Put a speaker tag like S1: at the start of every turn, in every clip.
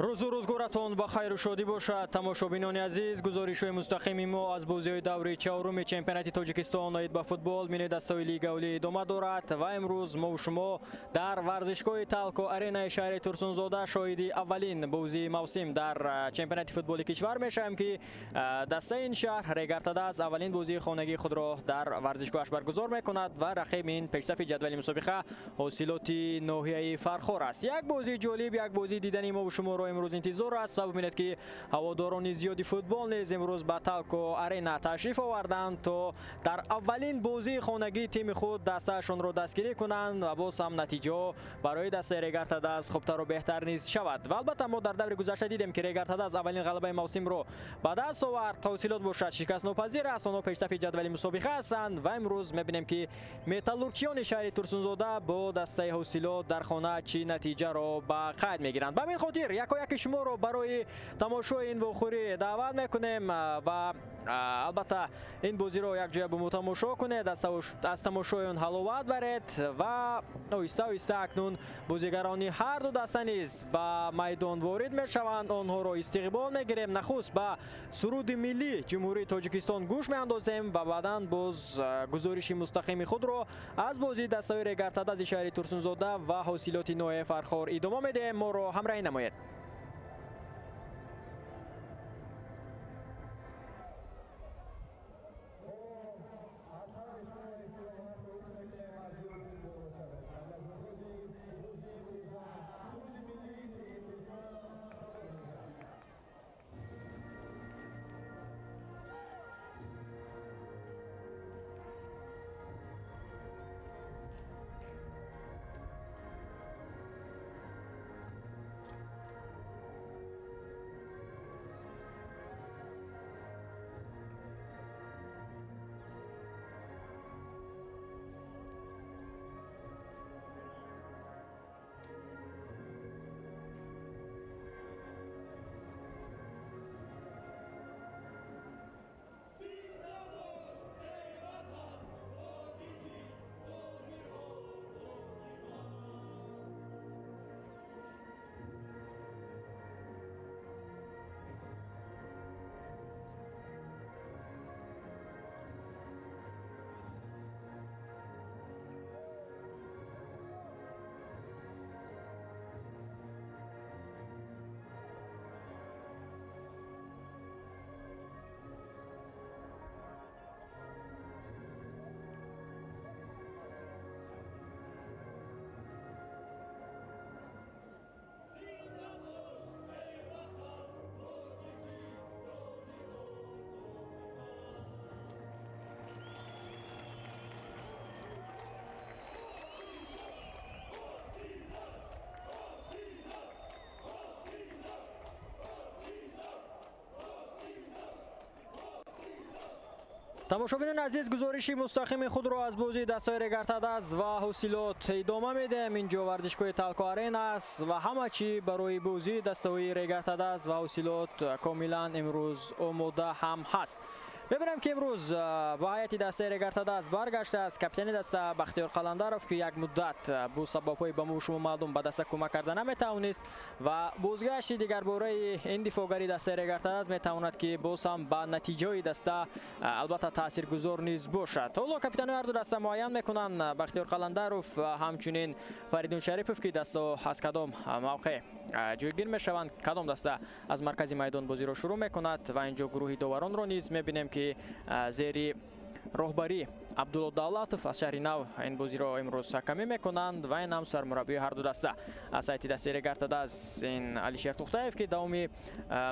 S1: Рӯзу рӯзгоратон ба хайру шодӣ бошад, тамошобинони азиз. Гузоришҳои мустақими мо аз бозиҳои даври чаҳоруми чемпионати Тоҷикистон оид ба футбол миёни дастаҳои Лигаи Олӣ идома дорад ва имрӯз мо шумо дар варзишгоҳи Талко Аренаи шаҳри Турсунзода шоҳиди аввалин бозии мавсим дар чемпионати футболи кишвар мешавем, ки дастаи ин шаҳр Регар-ТадАЗ аввалин бозии хонагии худро дар варзишгоҳаш баргузор мекунад ва рақиби ин пешсафи ҷадвали мусобиқа Ҳосилоти ноҳияи Фархор аст. Як бозии ҷолиб, як бозии дидани мо шуморо имрӯз интизор аст ва бибинед, ки ҳаводорони зиёди футбол низ имрӯз ба Талко Арена ташриф оварданд, то дар аввалин бозии хонагии тими худ дастаашонро дастгирӣ кунанд ва боз ҳам натиҷаҳо барои дастаи Регар-ТадАЗ хубтару беҳтар низ шавад. Ва албатта, мо дар даври гузашта дидем, ки Регар-ТадАЗ аввалин ғалабаи мавсимро ба даст овард. Ҳосилот бошад, шикастнопазир аст, онҳо пешсафи ҷадвали мусобиқа ҳастанд ва имрӯз мебинем, ки металлургчиёни шаҳри Турсунзода бо дастаи Ҳосилот дар хона чӣ натиҷаро ба қайд мегиранд. Ба ҳамин хотир якояки шуморо барои тамошои ин вохӯрӣ даъват мекунем ва албатта, ин бозиро якҷоя бо мо тамошо кунед, аз тамошои он ҳаловат баред. Ва оҳиста оҳиста акнун бозигарони ҳар ду даста низ ба майдон ворид мешаванд, онҳоро истиқбол мегирем. Нахуст ба суруди миллии Ҷумҳурии Тоҷикистон гӯш меандозем ва баъдан боз гузориши мустақими худро аз бозии дастаҳои Регар-ТадАЗи шаҳри Турсунзода ва Ҳосилоти ноҳияи Фархор идома медиҳем. Моро ҳамроҳӣ намоед. Тамошобинони азиз, гузориши мустақими худро аз бозии дастаҳои Регар-ТадАЗ ва Ҳосилот идома медиҳем. Инҷо варзишгоҳи Талко Арена аст ва ҳама чӣ барои бозии дастаҳои Регар-ТадАЗ ва Ҳосилот комилан имрӯз омода ҳам ҳаст. Мебинем, ки имрӯз ба ҳайати дастаи Регар-ТадАЗ баргаштааст капитани даста Бахтиёр Қаландаров, ки як муддат бо сабабҳои ба мо шумо маълум ба даста кӯмак карда наметавонист ва бозгашти дигарбораи ин дифоъгари дастаи Регар-ТадАЗ метавонад, ки боз ҳам ба натиҷаҳои даста албатта таъсиргузор низ бошад. Ҳоло капитанои ҳарду даста муайян мекунанд, Бахтиёр Қаландаров, ҳамчунин Фаридун Шарипов, ки дастаҳо аз кадом мавқеъ ҷойгир мешаванд, кадом даста аз маркази майдон бозиро шурӯъ мекунад. Ва инҷо гурӯҳи доваронро низ мебинем, ки зери роҳбарии Абдулло Давлатов аз шаҳри Нав ин бозиро имрӯз ҳакамӣ мекунанд. Ва ин ҳам сармураббии ҳарду даста. Аз ҳайати дастаи Регар-ТадАЗ ин Алишер Тухтаев, ки давоми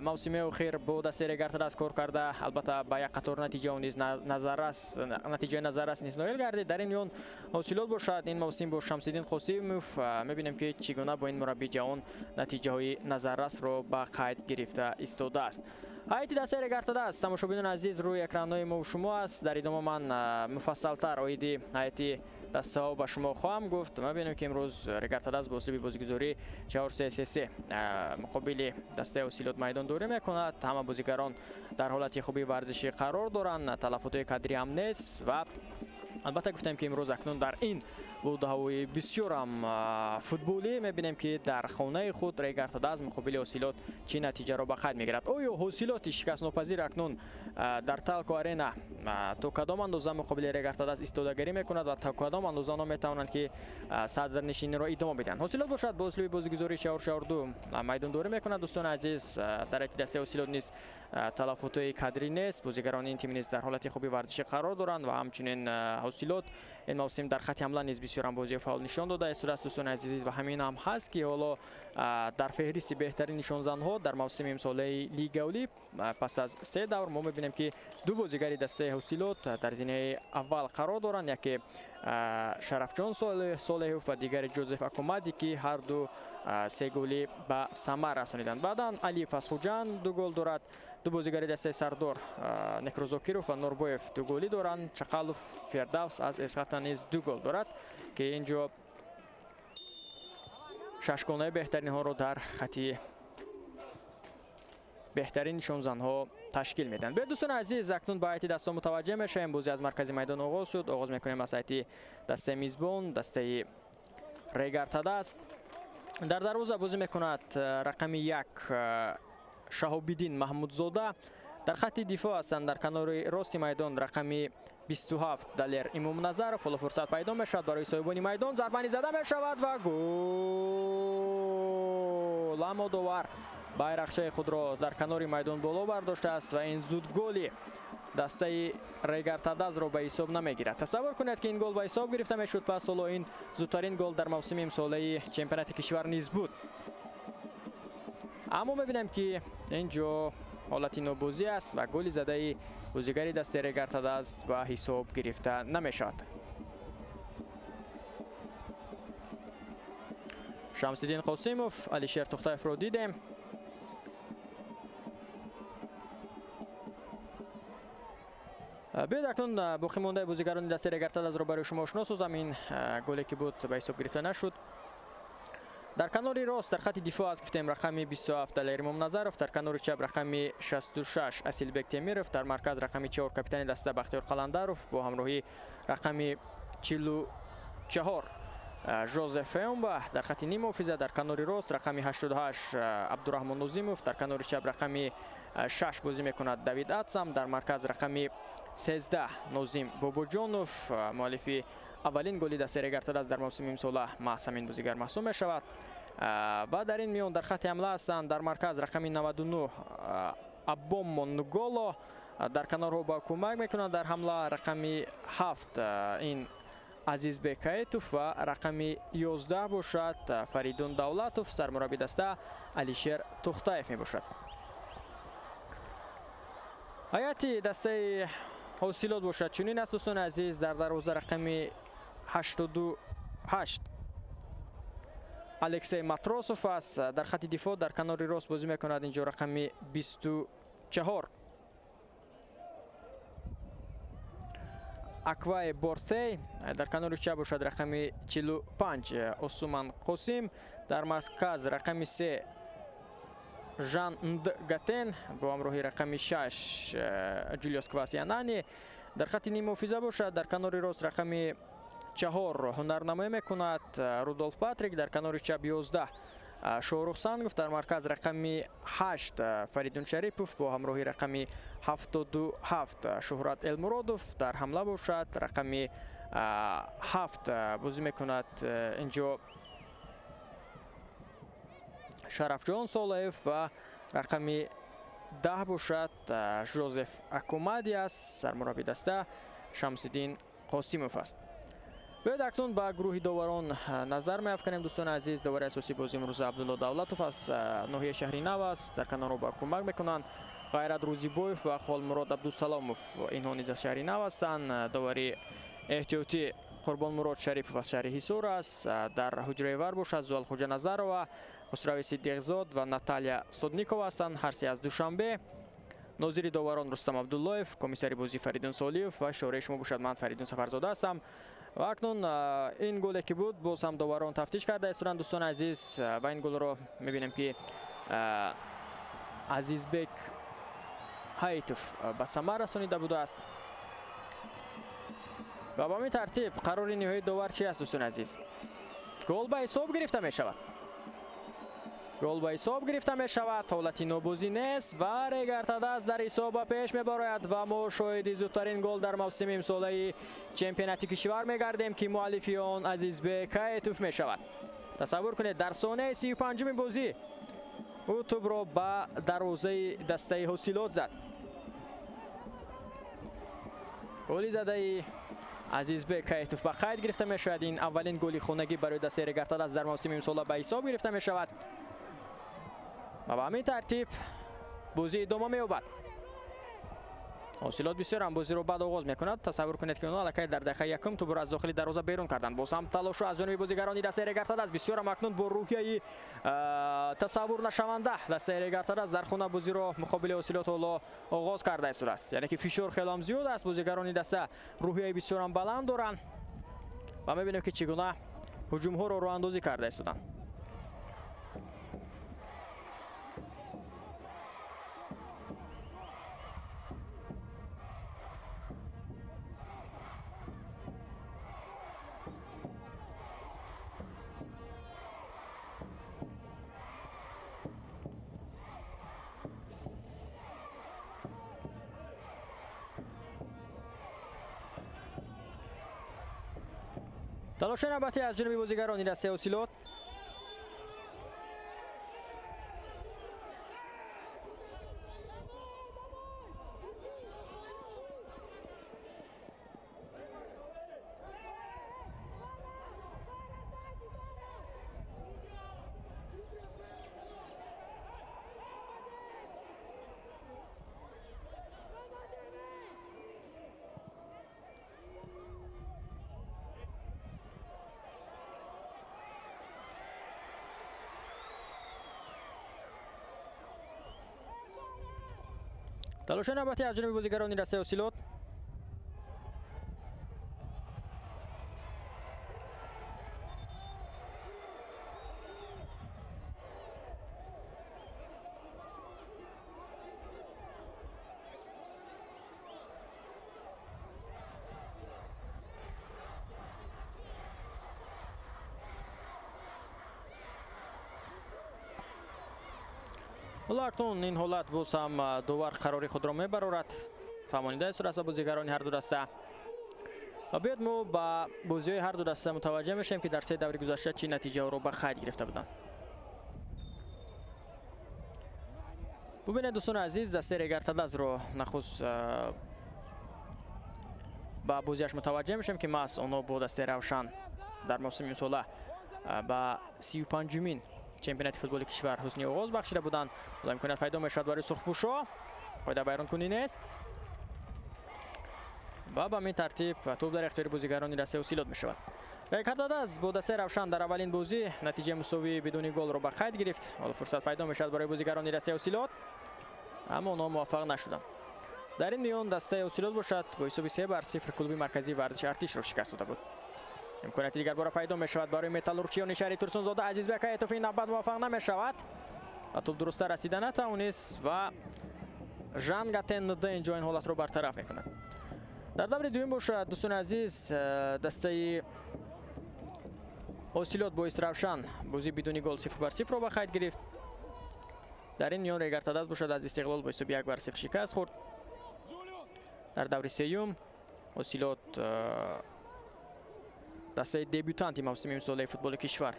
S1: мавсими охир бо дастаи Регар-ТадАЗ кор карда, албатта, ба як қатор натиҷао низ назаррас, натиҷаи назаррас низ ноил гардид. Дар ин миён Ҳосилот бошад, ин мавсим бо Шамсиддин Қосимов мебинем, ки чӣ гуна бо ин мураббии ҷавон натиҷаҳои назаррасро ба қайд гирифта истодааст. Ҳайати дастаи Регар-ТадАЗ, тамошобинони азиз, рӯи экранҳои мо шумо аст. Дар идома ман муфассалтар оиди ҳайати дастаҳо ба шумо хоҳам гуфт. Мебинем, ки имрӯз Регар-ТадАЗ бо услуби бозигузорӣ 4-3-3-3 муқобили дастаи Ҳосилот майдондорӣ мекунад. Ҳама бозигарон дар ҳолати хуби варзишӣ қарор доранд, талафотҳои кадрӣ ҳам нест ва Албатта, гуфтем, ки имрӯз акнун дар ин будаҳои бисёрам футболӣ мебинем, ки дар хонаи худ Регар-ТадАЗ муқобили Ҳосилот чӣ натиҷаро ба қайд мегирад. Оё Ҳосилоти шикастнопазир акнун дар Талко Арена то кадом андоза муқобили Регар-ТадАЗ истодагарӣ мекунад ва то кадом андоза онҳо метавонанд, ки садрнишиниро идома бидиҳанд? Ҳосилот бошад, бо услуби бозигузории 4-4-2 майдондорӣ мекунад. Дӯстони азиз, дар ҳайати дастаи Ҳосилот низ талафотҳои кадрӣ нест, бозигарони ин тим низ дар ҳолати хуби варзишӣ қарор доранд ва ҳамчунин Ҳосилот ин мавсим дар хати ҳамла низ бисёрам бозии фаъол нишон дода истодааст, дӯстони азиз. Ва ҳамин ҳам ҳаст, ки ҳоло дар феҳристи беҳтарин нишонзанҳо дар мавсими имсолаи Лигаи Олӣ пас аз се давр мо мебинем, ки ду бозигари дастаи Ҳосилот дар зинаи аввал қарор доранд: яке Шарафҷон Солеҳов ва дигари Ҷозеф Акумади, ки ҳарду се голӣ ба самар расониданд. Баъдан Алиев аз Хуҷанд ду гол дорад, ду бозигари дастаи Сардор, Некрозокиров ва Норбоев, ду голӣ доранд, Чақалов Фирдавс аз Эсхата низ ду гол дорад, ки ин ҷо шашгонаи беҳтаринҳоро дар хати беҳтарин нишонзанҳо ташкил медиҳанд. Биёед, дӯстони азиз, акнун ба ҳайати дастҳо мутаваҷҷеҳ мешавем. Бозӣ аз маркази майдон оғоз шуд. Оғоз мекунем аз ҳайати дастаи мизбон, дастаи Регар-ТадАЗ. Дар дарвоза бозӣ мекунад рақами 1 Шаҳобиддин Маҳмудзода. Дар хати дифоъ ҳастанд дар канори рости майдон рақами 27 Далер Имомназаров. Ҳоло фурсат пайдо мешавад барои соҳибони майдон, зарба зада мешавад ва гол! Аммо довар байрақчаи худро дар канори майдон боло бардоштааст ва ин зудголи дастаи Регар-ТадАЗро ба ҳисоб намегирад. Тасаввур кунед, ки ин гол ба ҳисоб гирифта мешуд, пас ҳоло ин зудтарин гол дар мавсими имсолаи чемпионати кишвар низ буд. Аммо мебинем, ки ин ҷо ҳолати нобозӣ аст ва голи задаи бозигари дастаи Регар-ТадАЗ ба ҳисоб гирифта намешавад. Шамсиддин Қосимов, Алишер Тухтаевро дидем. Биёед, акнун боқӣ мондаи бозигарони дастаи Регар-ТадАЗро барои шумо ошно созам. Ин голе ки буд, ба ҳисоб гирифта нашуд. Дар канори рост дар хати дифоъ аст, гуфтем, рақами 27 Далер Имомназаров, дар канори чап рақами 66 Асилбек Темиров, дар марказ рақами 4 капитани даста Бахтиёр Қаландаров бо ҳамроҳии рақами 44 Жозеф Феомба. Дар хати ниммуҳофиза дар канори рост рақами 88 Абдураҳмон Нозимов, дар канори чап рақами 6 бозӣ мекунад Давид Атсам, дар марказ рақами 13 Нозим Бобоҷонов, муаллифи аввалин голи дастаи Регар-ТадАЗ дар мавсими имсола маҳз ҳамин бозигар маҳсуб мешавад. Ва дар ин миён дар хати ҳамла ҳастанд дар марказ рақами 99 Абомо Нуголо, дар канорҳо ба кӯмак мекунанд дар ҳамла рақами 7 ин Азизбек Ҳаитов ва рақами 11 бошад Фаридун Давлатов. Сармурабби даста Алишер Тухтаев мебошад. Ҳайати дастаи Ҳосилот бошад чунин аст, дӯстони азиз: дар дарвоза рақами 88 Алексей Матросов аст. Дар хати дифоъ дар канори рост бозӣ мекунад инҷо рақами 24 Акваи Бортей, дар канори чап бошад рақами 45 Осуман Қосим, дар марказ рақами 3 Жан Ндгатен бо ҳамроҳи рақами 6 Ҷулиос Квасианани. Дар хати ниммуҳофиза бошад дар канори рост рақами 4 ҳунарнамоӣ мекунад Рудолф Патрик, дар канори чап 11 Шоҳрух Сангов, дар марказ рақами 8 Фаридун Шарипов бо ҳамроҳи рақами 77 Шуҳрат Элмуродов. Дар ҳамла бошад рақами 7 бозӣ мекунад инҷо Шарафҷон Солаев ва рақами 10 бошад Жозеф Акумади аст. Сармурабби даста Шамсиддин Қосимов аст. Биёед, акнун ба гурӯҳи доварон назар меафканем, дӯстони азиз. Довари асосии бозии имрӯза Абдулло Давлатов аз ноҳияи Шаҳри Нав аст. Дар канорҳо ба кӯмак мекунанд Ғайрат Рӯзибоев ва Холмурод Абдусаломов, инҳо низ аз Шаҳри Нав ҳастанд. Довари эҳтиётӣ Қурбонмурод Шарипов аз шаҳри Ҳисор аст. Дар ҳуҷраи вар бошад Зуалхоҷа Назарова, Хусрави Сиддиқзод ва Наталия Содникова ҳастанд, ҳар се аз Душанбе. Нозири доварон Рустам Абдуллоев, комиссари бозӣ Фаридун Солиев ва шораи шумо бошад ман, Фаридун Сафарзода ҳастам. Ва акнун ин голе ки буд, боз ҳам доварон тафтиш карда истоданд, дӯстони азиз. Ва ин голро мебинем, ки Азизбек Ҳаитов ба самар расонида будааст. Ва ба ҳамин тартиб қарори ниҳоии довар чи аст, дӯстони азиз? Гол ба ҳисоб гирифта мешавад. Гол ба ҳисоб гирифта мешавад. Ҳолати нобозӣ нест ва Регар-ТадАЗ дар ҳисоб ба пеш мебарояд ва мо шоҳиди зудтарин гол дар мавсими имсолаи чемпионати кишвар мегардем, ки муаллифи он Азизбек Каитов мешавад. Тасаввур кунед, дар сонияи 35-уми бозӣ ӯ тӯбро ба дарвозаи дастаи Ҳосилот зад. Голи задаи Азизбек Каитов ба қайд гирифта мешавад. Ин аввалин голи хонагӣ барои дастаи Регар-ТадАЗ дар мавсими имсола ба ҳисоб гирифта мешавад. Ва ба ҳамин тартиб бозӣ идома меёбад. Ҳосилот бисёр ҳам бозиро бад оғоз мекунад. Тасаввур кунед, ки онҳо аллакай дар дақиқаи якум тӯбро аз дохили дарвоза берун карданд. Боз ҳам талошу аз ҷониби бозигарони дастаи Регар-ТадАЗ. Бисёр ҳам акнун бо рӯҳияи тасаввур нашаванда дастаи Регар-ТадАЗ дар хона бозиро муқобили Ҳосилот ҳоло оғоз карда истодааст. Яъне ки фишор хеле ҳам зиёд аст. Бозигарони даста рӯҳияи бисёр ҳам баланд доранд ва мебинем, ки чӣ гуна ҳуҷумҳоро роҳандозӣ карда истоданд. Талоши навбатӣ аз ҷониби бозигарони дастаи Ҳосилот. Талоши навбатӣ аз ҷониби бозигарони дастаи Ҳосилот. Ҳоло акнун ин ҳолат боз ҳам довар қарори худро мебарорад. Фаҳмонида истодааст ба бозигарони ҳар ду даста. Ва биёд мо ба бозиҳои ҳар ду даста мутаваҷҷеҳ мешавем, ки дар се даври гузашта чӣ натиҷаҳоро ба қайд гирифта буданд. Бубинед, дӯстони азиз, дастаи Регар-ТадАЗро нахуст ба бозиаш мутаваҷҷеҳ мешавем, ки маҳз онҳо бо дастаи Равшан дар мавсими имсола ба 35-умин чемпионати футболи кишвар ҳусни оғоз бахшида буданд. Ҳоло имконият пайдо мешавад барои сурхпӯшо. Қоида вайронкунӣ нест. Ва ба ҳамин тартиб тӯб дар ихтиёри бозигарони дастаи Ҳосилот мешавад. Регар-ТадАЗ бо дастаи Равшан дар аввалин бозӣ натиҷаи мусовӣ бидуни голро ба қайд гирифт. Ҳоло фурсат пайдо мешавад барои бозигарони дастаи Ҳосилот, аммо онҳо муваффақ нашуданд. Дар ин миён дастаи Ҳосилот бошад бо ҳисоби 3-0 клуби марказии варзиши Артишро шикаст дода буд. Имконияти дигар бора пайдо мешавад барои металлургчиёни шаҳри Турсунзода. Азизбек Аитов ин навбат муваффақ намешавад ва тӯб дуруста расида натавонист ва Жан Гатен нд инҷо ин ҳолатро бартараф мекунад. Дар даври дуюм бошад, дӯстони азиз, дастаи Ҳосилот бо Истравшан бозӣ бидуни гол 0-0 ба қайд гирифт. Дар ин миён Регар-ТадАЗ бошад аз Истиқлол бо ҳисоби 1-0 шикаст хӯрд. Дар даври сеюм Ҳосилот дастаи дебютанти мавсими имсолаи футболи кишвар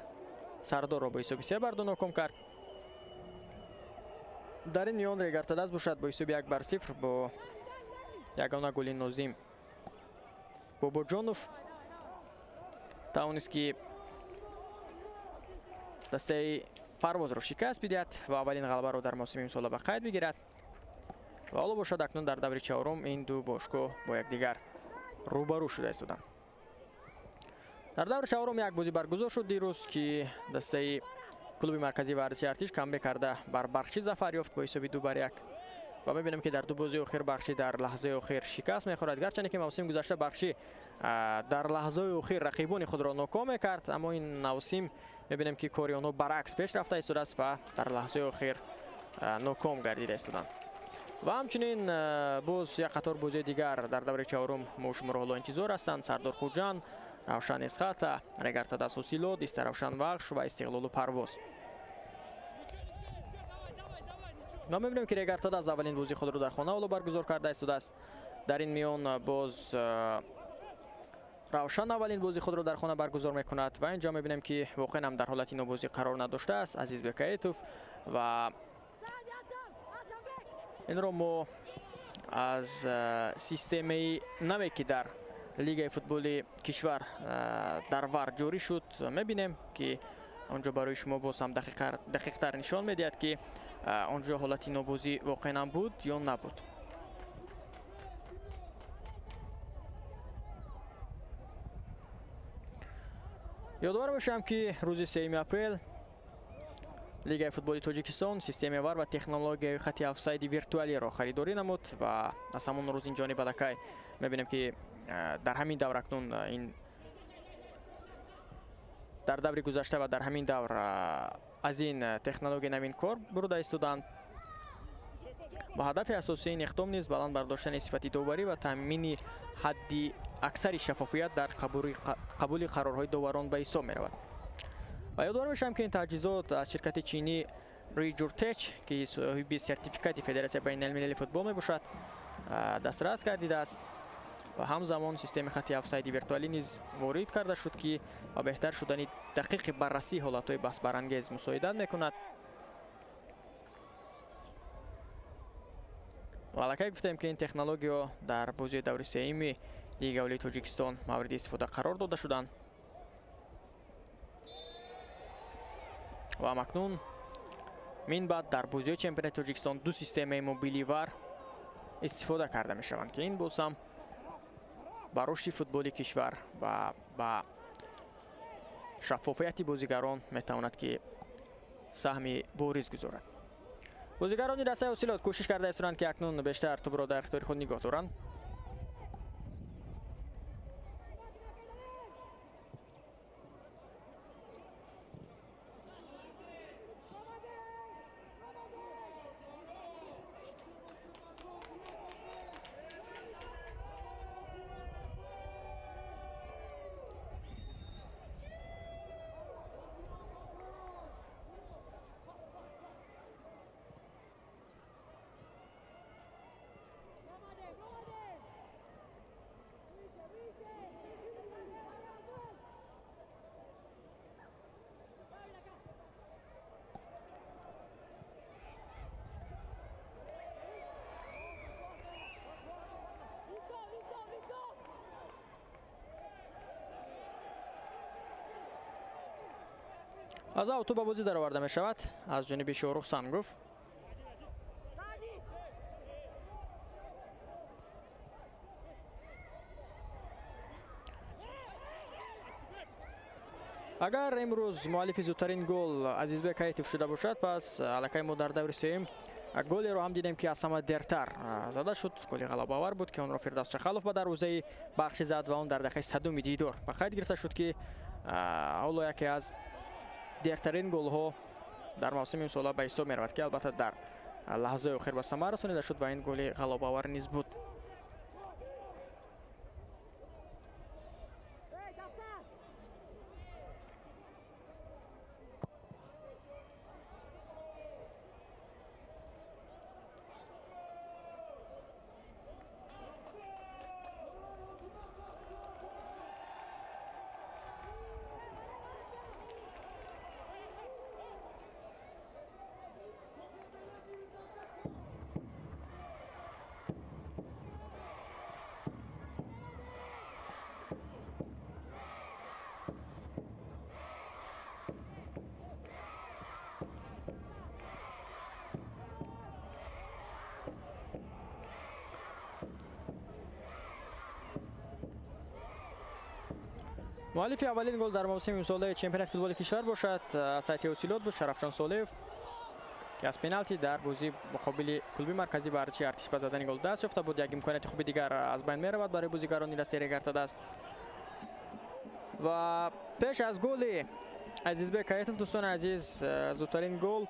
S1: Сардорро бо ҳисоби 3-2 ноком кард. Дар ин миён Регар-ТадАЗ бошад бо ҳисоби 1-0 бо ягона голи Нозим Бобоҷонов тавонист, ки дастаи Парвозро шикаст бидиҳад ва аввалин ғалабаро дар мавсими имсола ба қайд бигирад. Ва ҳоло бошад акнун дар даври чаҳорум ин ду бошгоҳ бо якдигар рӯбарӯ шуда истоданд. Дар даври чаҳорум як бозӣ баргузор шуд дирӯз, ки дастаи клуби марказии варзиши Артиш камбек карда бар Барқчӣ зафар ёфт бо ҳисоби 2-1. Ва мебинем, ки дар ду бозии охир Барқчӣ дар лаҳзаи охир шикаст мехӯрад. Гарчанде ки мавсими гузашта Барқчӣ дар лаҳзаи охир рақибони худро ноком мекард, аммо ин мавсим мебинем, ки кори онҳо баръакс пеш рафта истодааст ва дар лаҳзаи охир ноком гардида истоданд. Ва ҳамчунин боз як қатор бозии дигар дар давраи чаҳорум мо шуморо ҳоло интизор ҳастанд. Сардор Хуҷанд, Равшан Эсхата, Регартадас Ҳосилот, Истаравшан Вахш ва Истиқлолу Парвоз. Ва мебинем, ки Регартадас аввалин бозии худро дар хона ҳоло баргузор карда истодааст. Дар ин миён боз Равшан аввалин бозии худро дар хона баргузор мекунад ва инҷо мебинем, ки воқеан ҳам дар ҳолати нобозӣ қарор надоштааст Азизбек Аитов ва инро мо аз системаи наве, ки дар лигаи футболи кишвар дар ВАР ҷорӣ шуд, мебинем, ки он ҷо барои шумо боз ҳам дақиқтар нишон медиҳад, ки он ҷо ҳолати нобозӣ воқеан ҳам буд ё набуд. Ёдовар мешавам, ки рӯзи 3 апрел Лигаи футболи Тоҷикистон системаи ВАР ва технологияи хати офсайди виртуалиро харидорӣ намуд ва аз ҳамон рӯз ин ҷониб аллакай мебинем, ки дар ҳамин давр акнун ин дар даври гузашта ва дар ҳамин давр аз ин технологияи навин кор бурда истоданд ва ҳадафи асосии ин иқдом низ баланд бардоштани сифати доварӣ ва таъмини ҳадди аксари шаффофият дар қабули қарорҳои доварон ба ҳисоб меравад. Ва ёдовар мешавам, ки ин таҷҳизот аз ширкати чинӣ Rijurtech, ки соҳиби сертификати Федератсияи байналмилалии футбол мебошад, дастрас гардидааст ва ҳамзамон системаи хати офсайди виртуалӣ низ ворид карда шуд, ки ба беҳтар шудани дақиқи баррасии ҳолатҳои баҳсбарангез мусоидат мекунад. Ва аллакай гуфтем, ки ин технологиё дар бозии даври сеюми Лигаи Олии Тоҷикистон мавриди истифода қарор дода шуданд. Ва акнун мин баъд дар бозиҳои чемпионати Тоҷикистон ду системаи мобилии ВАР истифода карда мешаванд, ки ин боз ҳам ба рушди футболи кишвар ва ба шаффофияти бозигарон метавонад, ки саҳми бориз гузорад. Бозигарони дастаи Ҳосилот кӯшиш карда истоданд, ки акнун бештар тӯбро дар ихтиёри худ нигоҳ доранд. Аз авто ба бозӣ дароварда мешавад аз ҷониби Шоҳрух Сангов. Агар имрӯз муаллифи зудтарин гол Азизбек Аитов шуда бошад, пас аллакай мо дар даври сеюм голеро ҳам дидем, ки аз ҳама дертар зада шуд. Голи ғалабаовар буд, ки онро Фирдавс Чахалов ба дарвозаи бахшӣ зад ва он дар дақиқаи 100-уми дидор ба қайд гирифта шуд, ки ҳоло яке аз дертарин голҳо дар мавсими имсола ба ҳисоб меравад, ки албатта дар лаҳзаи охир ба самар расонида шуд ва ин голи ғалабаовар низ буд. Муаллифи аввалин гол дар мавсими имсолаи чемпионати футболи кишвар бошад сайти Ҳосилот буд, Шарафҷон Солеев, ки аз пеналти дар бозӣ муқобили клуби марказии варзиши Артиш ба задани гол даст ёфта буд. Як имконияти хуби дигар аз байн меравад барои бозигарони дастаи Регартадаст. Ва пеш аз голи Азизбек Аитов, дӯстони азиз, зудтарин гол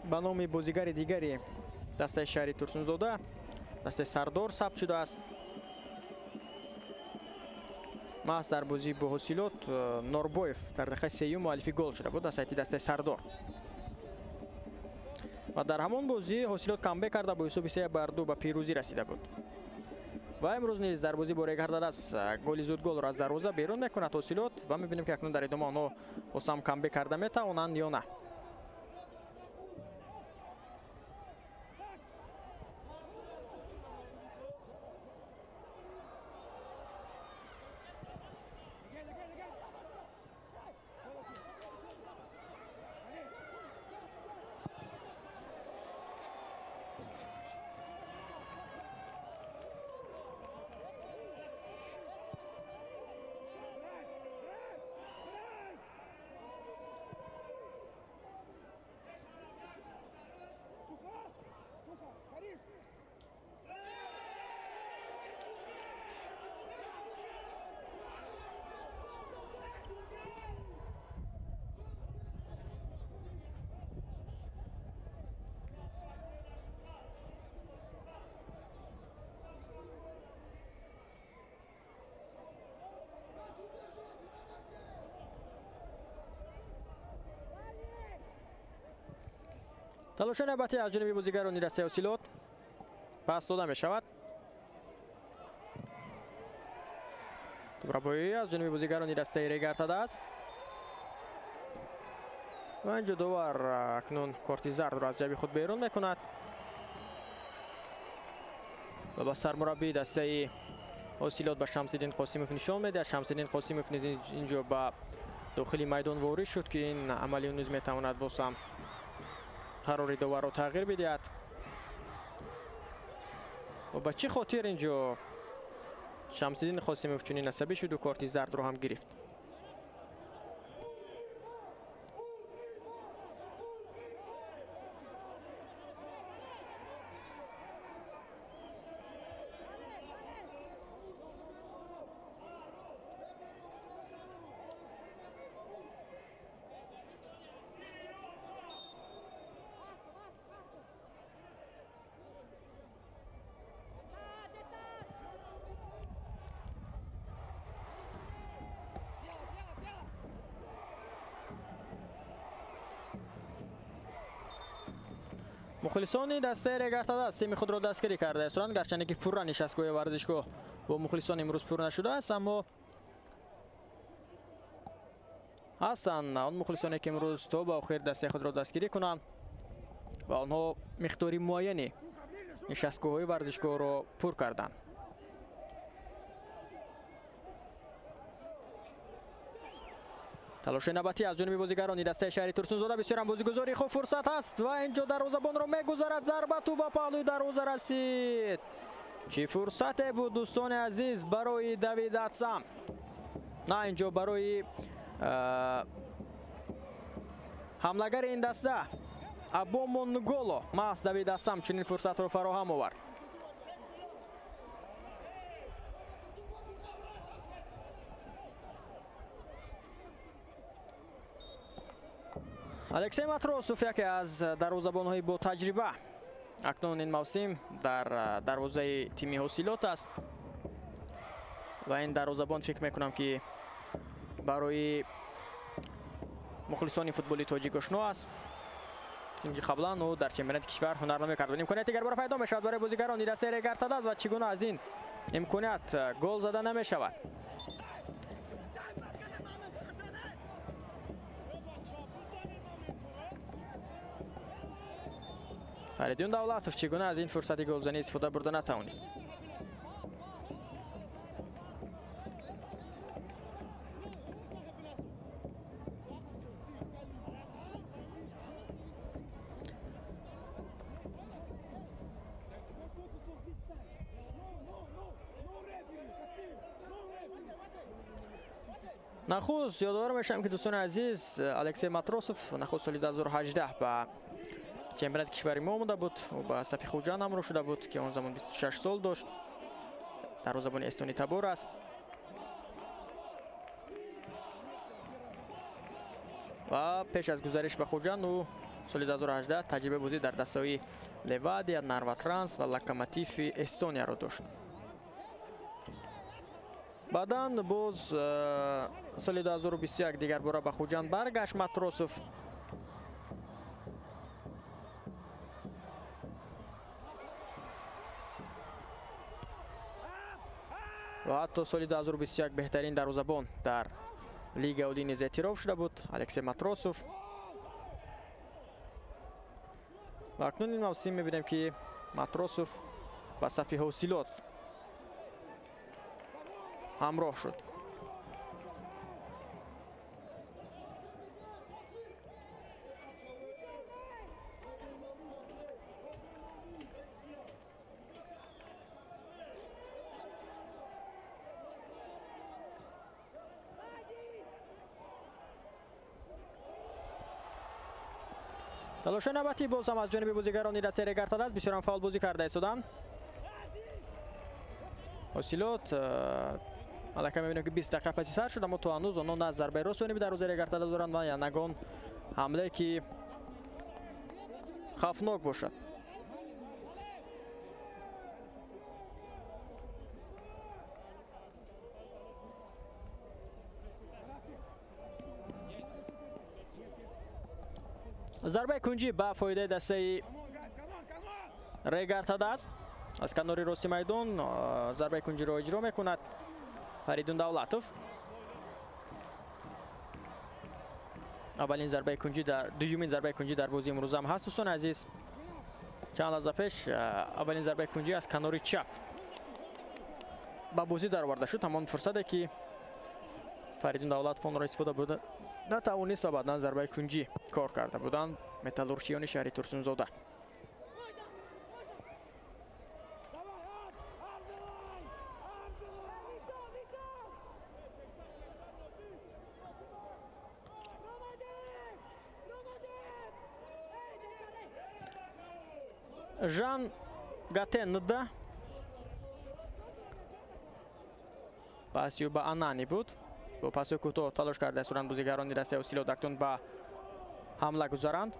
S1: Ба номи бозигари дигари дастаи шаҳри Турсунзода, дастаи Сардор сабт шудааст. Маҳз дар бозӣ бо Ҳосилот Норбоев дар дақиқаи сеюм муаллифи гол шуда буд аз сайти дастаи Сардор. Ва дар ҳамон бозӣ Ҳосилот камбек карда бо ҳисоби 3-2 ба пирӯзӣ расида буд. Ва имрӯз низ дар бозӣ бо Регар-ТадАЗ голи зудголро аз дарвоза берун мекунад Ҳосилот ва мебинем, ки акнун дар идома онҳо боз ҳам камбек карда метавонанд ё на. Талоши навбатӣ аз ҷониби бозигарони дастаи Ҳосилот пас дода мешавад. Тӯбрабоӣ аз ҷониби бозигарони дастаи Регар-ТадАЗ. Ва инҷо довар акнун корти зардро аз ҷайби худ берун мекунад ва ба сармураббии дастаи Ҳосилот ба Шамсиддин Қосимов нишон медиҳад. Шамсиддин Қосимов низ инҷо ба дохили майдон ворид шуд, ки ин амали низ метавонад боз ҳам қарори доварро тағйир бидиҳад. Ва ба чӣ хотир инҷо Шамсиддин Қосимов чунин асабӣ шуду корти зардро ҳам гирифт? Мухлисони дастаи Регар-ТадАЗ тими худро дастгирӣ карда истоданд, гарчанде ки пурра нишастгоҳи варзишгоҳ бо мухлисон имрӯз пур нашудааст, аммо ҳастанд он мухлисоне, ки имрӯз то ба охир дастаи худро дастгирӣ кунанд ва онҳо миқдори муайяни нишастгоҳҳои варзишгоҳро пур карданд. Талоши навбатӣ аз ҷониби бозигарони дастаи шаҳри Турсунзода, бисёр ҳам бозигузори хуб фурсат ҳаст ва инҷо дарвозабонро мегузарад. Зарба тӯб ба паҳлӯи дарвоза расид. Чӣ фурсате буд, дӯстони азиз, барои Давид Атсам. На, инҷо барои ҳамлагари ин даста Абомо Нголо маҳз Давид Атсам чунин фурсатро фароҳам овард. Алексей Матросов яке аз дарвозабонҳои бо таҷриба акнун ин мавсим дар дарвозаи тими Ҳосилот аст ва ин дарвозабон фикр мекунам, ки барои мухлисони футболи тоҷик ошно аст, чунки қаблан ӯ дар чемпионати кишвар ҳунарнамоӣ кард. Имконияти дигар бора пайдо мешавад барои бозигарони дастаи Регар-ТадАЗ ва чӣ гуна аз ин имконият гол зада намешавад. Фаридун Давлатов чӣ гуна аз ин фурсати голзанӣ истифода бурда натавонист. Нахуст ёдовар мешавам, ки дӯстони азиз, Алексей Матросов нахуст соли 2018 ба чемпионати кишвари мо омада буд. Ӯ ба сафи Хуҷанд ҳамроҳ шуда буд, ки он замон 26 сол дошт. Дарвозабони эстони табор аст. Ва пеш аз гузариш ба Хуҷанд ӯ Соли 2018 таҷрибаи бозӣ дар дастаҳои Левадия, Нарватранс ва Локомотиви Эстонияро дошт. Баъдан боз соли 2021 дигар бора ба Хуҷанд баргашт Матросов. Ва ҳатто соли 2021 беҳтарин дарвозабон дар Лига Олӣ низ эътироф шуда буд Алексей Матросов. Ва акнун ин мавсим мебинем, ки Матросов ба сафи Ҳосилот ҳамроҳ шуд. Талоши навбатӣ боз ҳам аз ҷониби бозигарони дастаи Регар-ТадАЗ, бисёрам фаъол бозӣ карда истоданд. Ҳосилот аллакай мебинем, ки 20 дақиқа паси сар шуд, аммо то ҳанӯз онҳо на зарбаи рост ҷониби дарвозаи Регар-ТадАЗ доранд ва ягон ҳамлае, ки хавфнок бошад. Зарбаи кунҷӣ ба фоидаи дастаи Регар-ТадАЗ. Аз канори рости майдон зарбаи кунҷиро иҷро мекунад Фаридун Давлатов. Аввалин зарбаи кунҷӣ дар дуюмин зарбаи кунҷӣ дар бозии имрӯза ҳам ҳаст, дӯстони азиз. Чанд лаҳза пеш аввалин зарбаи кунҷӣ аз канори чап ба бозӣ дароварда шуд. Ҳамон фурсате, ки Фаридун Давлатов онро истифода бурда натавонист ва баъдан зарбаи кунҷӣ кор карда буданд металлургчиёни шаҳри Турсунзода. Жан Гатенда паси ба Анани буд. Бо паси кӯтоҳ талош карда истоданд бозигарони дастаи Ҳосилот акнун ба ҳамла гузаранд.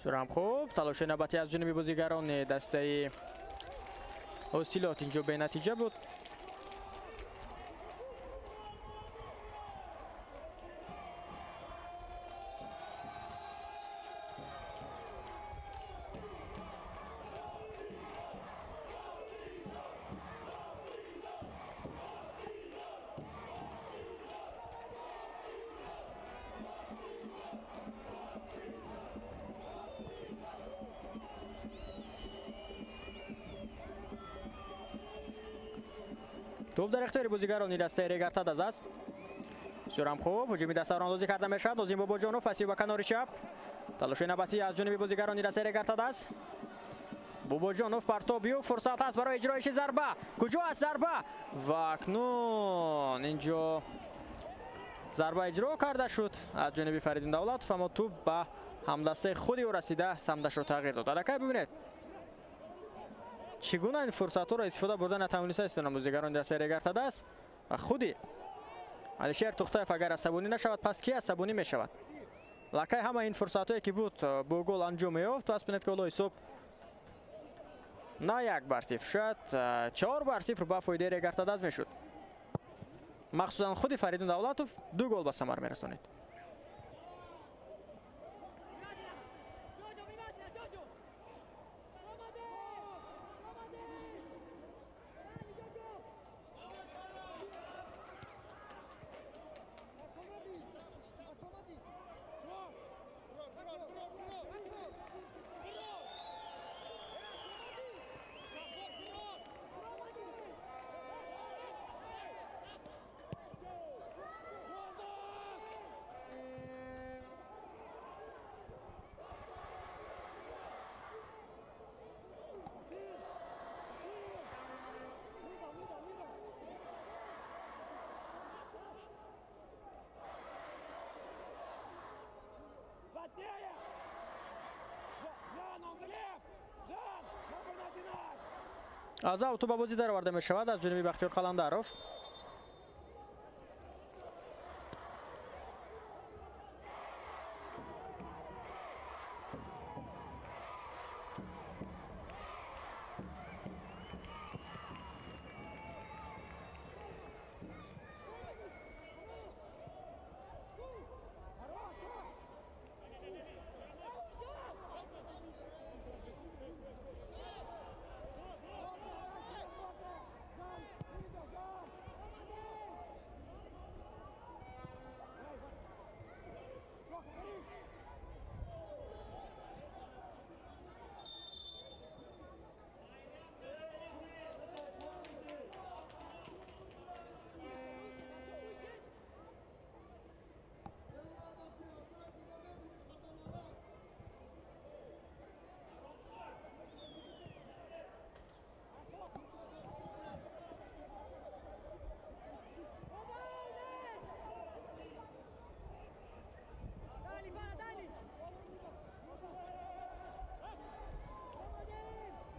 S1: Сурам хуб, талоши навбатӣ аз ҷониби бозигарони дастаи Ҳосилот инҷо бенатиҷа буд. Топ дар ихтиёри бозигарони дастаи Регар-ТадАЗ аст. Бисёрам хуб, ҳуҷуми дастаро андозӣ карда мешавад. Нозим Бобоҷонов паси ба канори чап. Талоши навбатӣ аз ҷониби бозигарони дастаи Регар-ТадАЗ. Бобоҷонов партоб ю, фурсат ҳаст барои иҷроиши зарба. Куҷо аст зарба? Ва акнун инҷо зарба иҷро карда шуд аз ҷониби Фаридун Давлатов, аммо тӯб ба ҳамдастаи худи ӯ расида самташро тағйир дод. Аллакай бибинед, чӣ гуна ин фурсатҳоро истифода бурда натавониста истоданд бозигарони дастаи Регар-ТадАЗ. Ва худи Алишер Тухтаев агар асабонӣ нашавад, пас ки асабонӣ мешавад? Лакай ҳама ин фурсатҳое, ки буд, бо гол анҷом меёфт. Пас бинед, ки ҳоло ҳисоб на 1-0, шояд 4-0 ба фоидаи Регар-ТадАЗ мешуд. Махсусан худи Фаридун Давлатов 2 гол ба самар мерасонид. Аз ав тӯб ба бозӣ дароварда мешавад аз ҷониби Бахтиёр Қаландаров.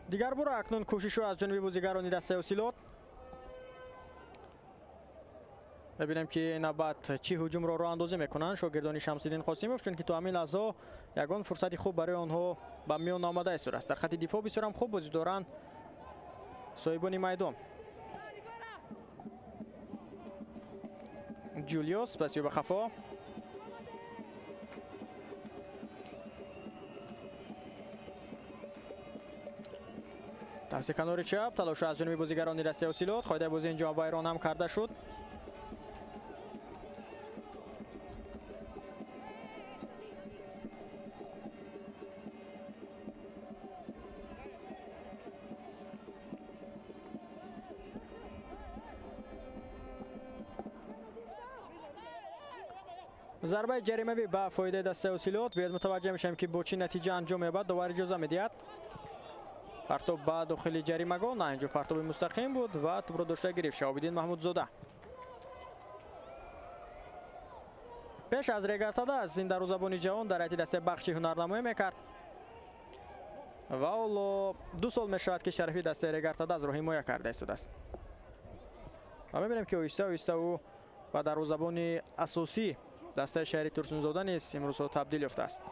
S1: Дигар бора акнун кӯшишҳо аз ҷониби бозигарони дастаи Осилот. Мебинем ки навбат чӣ ҳуҷумро роҳандозӣ мекунанд шогирдони Шамсиддин Қосимов, чунки то ҳамин лаҳзаҳо ягон фурсати хуб барои онҳо ба миён омада истодааст. Дар хати дифоъ бисёрам хуб бозӣ доранд соҳибони майдон. Ҷулиос пасиё ба хафо. Дасти канори чап талош аз ҷониби бозигарони дастаи Осилот. Қоидаи бозӣ инҷо вайрон ҳам карда шуд. Зарбаи ҷаримавӣ ба фоидаи дастаи Осилот. Биёед мутаваҷҷеҳ мешавем, ки бо чӣ натиҷа анҷом меёбад. Довар иҷоза медиҳад. Партоб ба дохили ҷаримагоҳ, на инҷо партоби мустақим буд ва тӯбро дошта гирифт Шаҳобиддин Маҳмудзода. Пеш аз Регартада аз ин дарвозабони ҷавон дар ҳайати дастаи бахши ҳунарнамоӣ мекард ва ҳоло 2 сол мешавад, ки шарафи дастаи Регартадазро ҳимоя карда истодааст. Ва мебинем, ки оҳиста оҳиста ӯ ба дарвозабони асосӣ дастаи шаҳри Турсунзода низ имрӯзҳо табдил ёфтааст.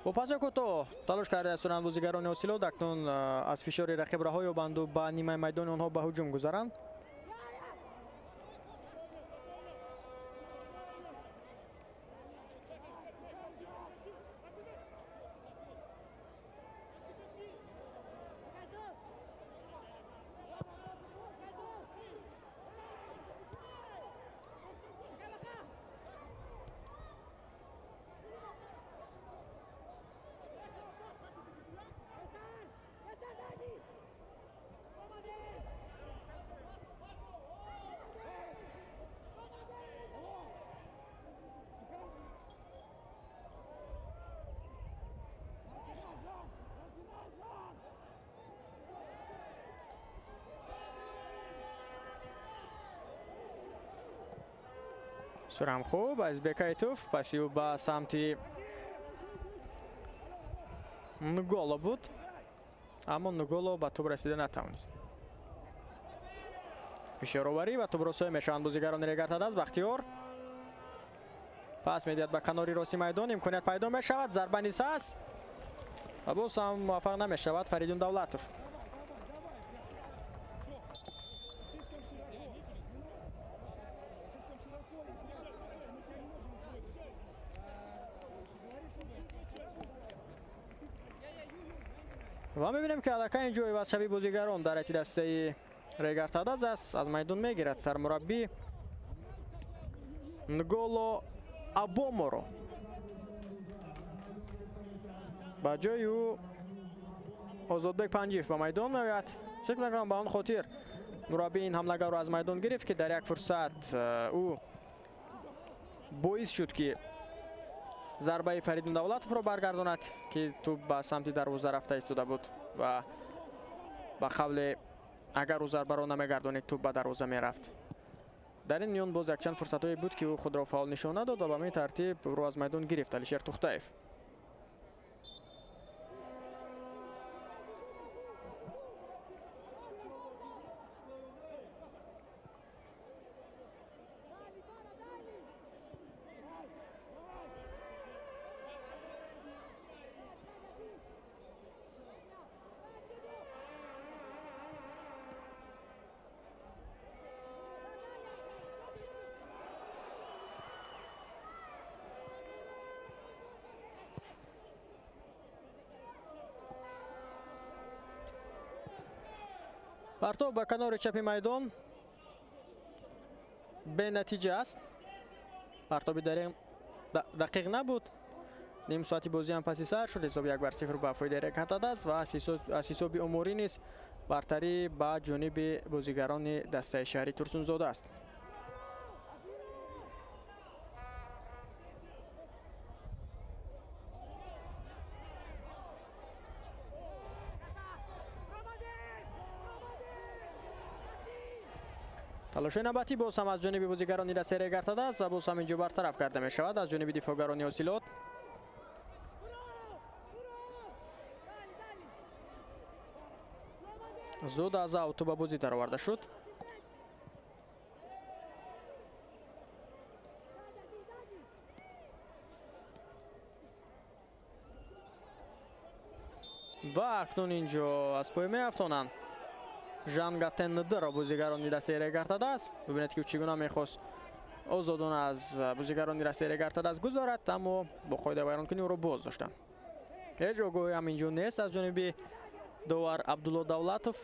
S1: Бо паси кӯтоҳ талош карда ҳастанд бозигарони Осилот. Акнун аз фишори рақиб раҳо ёбанду ба нимаи майдони онҳо ба ҳуҷум гузаранд. Сурам хуб аз Бекайтов паси ӯ ба самти Нголо буд, аммо Нголо ба тӯб расида натавонист. Фишороварӣ ва тӯбросоӣ мешаванд бозигарони Регартадаз. Бахтиёр пас медиҳад ба канори рости майдон, имконият пайдо мешавад, зарба низ ҳаст ва боз ҳам муваффақ намешавад Фаридун Давлатов. Ва мебинем, ки аллакай инҷо ивазшавии бозигарон дар ҳайати дастаи Регартадаз аст. Аз майдон мегирад сармураббӣ Нголо Абоморо. Ба ҷои ӯ Озодбек Панҷиев ба майдон меояд. Фикр мекунам, ба он хотир мураббӣ ин ҳамлагарро аз майдон гирифт, ки дар як фурсат ӯ боис шуд, ки зарбаи Фаридун Давлатовро баргардонад, ки тӯб ба самти дарвоза рафта истода буд ва ба қавле агар ӯ зарбаро намегардонид, тӯб ба дарвоза мерафт. Дар ин миён боз якчанд фурсатҳое буд, ки ӯ худро фаъол нишон надод ва ба ҳамин тартиб ӯро аз майдон гирифт Алишер Тухтаев. Партов ба канори чапи майдон бенатиҷа аст. Партоби дар дақиқ набуд. Ним соати бозӣ ҳам паси сар шуд. Ҳисоби 1-0 ба фоидаи Регар-ТадАЗ ва аз ҳисоби оморӣ низ бартарӣ ба ҷониби бозигарони дастаи шаҳри Турсунзода аст. Талошҳои навбатӣ боз ҳам аз ҷониби бозигарони дастаи Регар-ТадАЗ ва боз ҳам инҷо бартараф карда мешавад аз ҷониби дифоъгарони Ҳосилот. Зуд аз ауту ба бозӣ дароварда шуд. Ва акнун инҷо аз пой меафтонанд Жангатендро бозигарони дастаи Регар-ТадАЗ. Бибинед, ки ӯ чӣ гуна мехост озодона аз бозигарони дастаи Регар-ТадАЗ гузорад, аммо бо қоидаи вайронкунӣ ӯро боз доштанд. Ҳеҷ огоҳӣ ҳам инҷо нест аз ҷониби довар Абдулло Давлатов.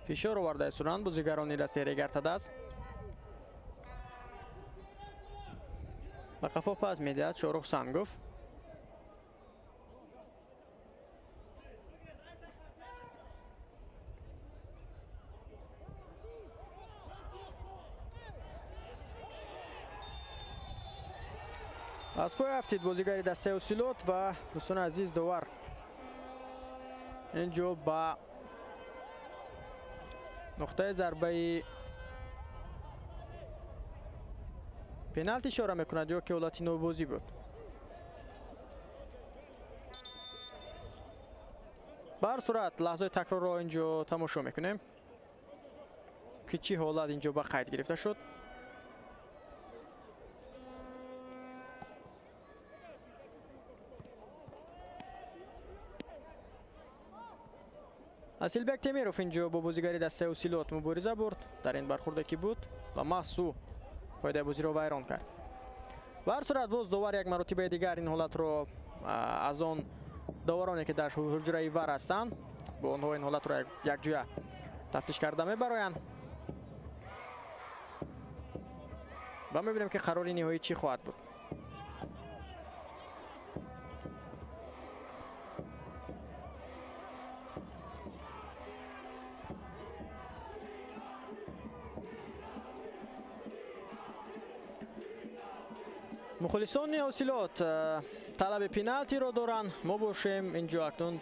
S1: Фишор оварда истоданд бозигарони дастаи Регар-ТадАЗ. Ба қафо пас медиҳад Шорух Сангов. Аз пой афтид бозигари дастаи Ҳосилот ва дӯстони азиз, довар инҷо ба нуқтаи зарбаи пеналти ишора мекунад ё ки ҳолати нобозӣ буд. Ба ҳар сурат лаҳзаи такрорро инҷо тамошо мекунем, ки чӣ ҳолат инҷо ба қайд гирифта шуд. Асилбек Темиров инҷо бо бозигари дастаи Ҳосилот мубориза бурд дар ин бархурде ки буд ва маҳз ӯ фоидаи бозиро вайрон кард. Ба ҳар сурат боз довар як маротибаи дигар ин ҳолатро аз он довароне, ки дар ҳуҷраи вар ҳастанд, бо онҳо ин ҳолатро якҷоя тафтиш карда мебароянд ва мебинем, ки қарори ниҳоӣ чӣ хоҳад буд. Мухлисони Ҳосилот талаби пеналтиро доранд. Мо бошем инҷо акнун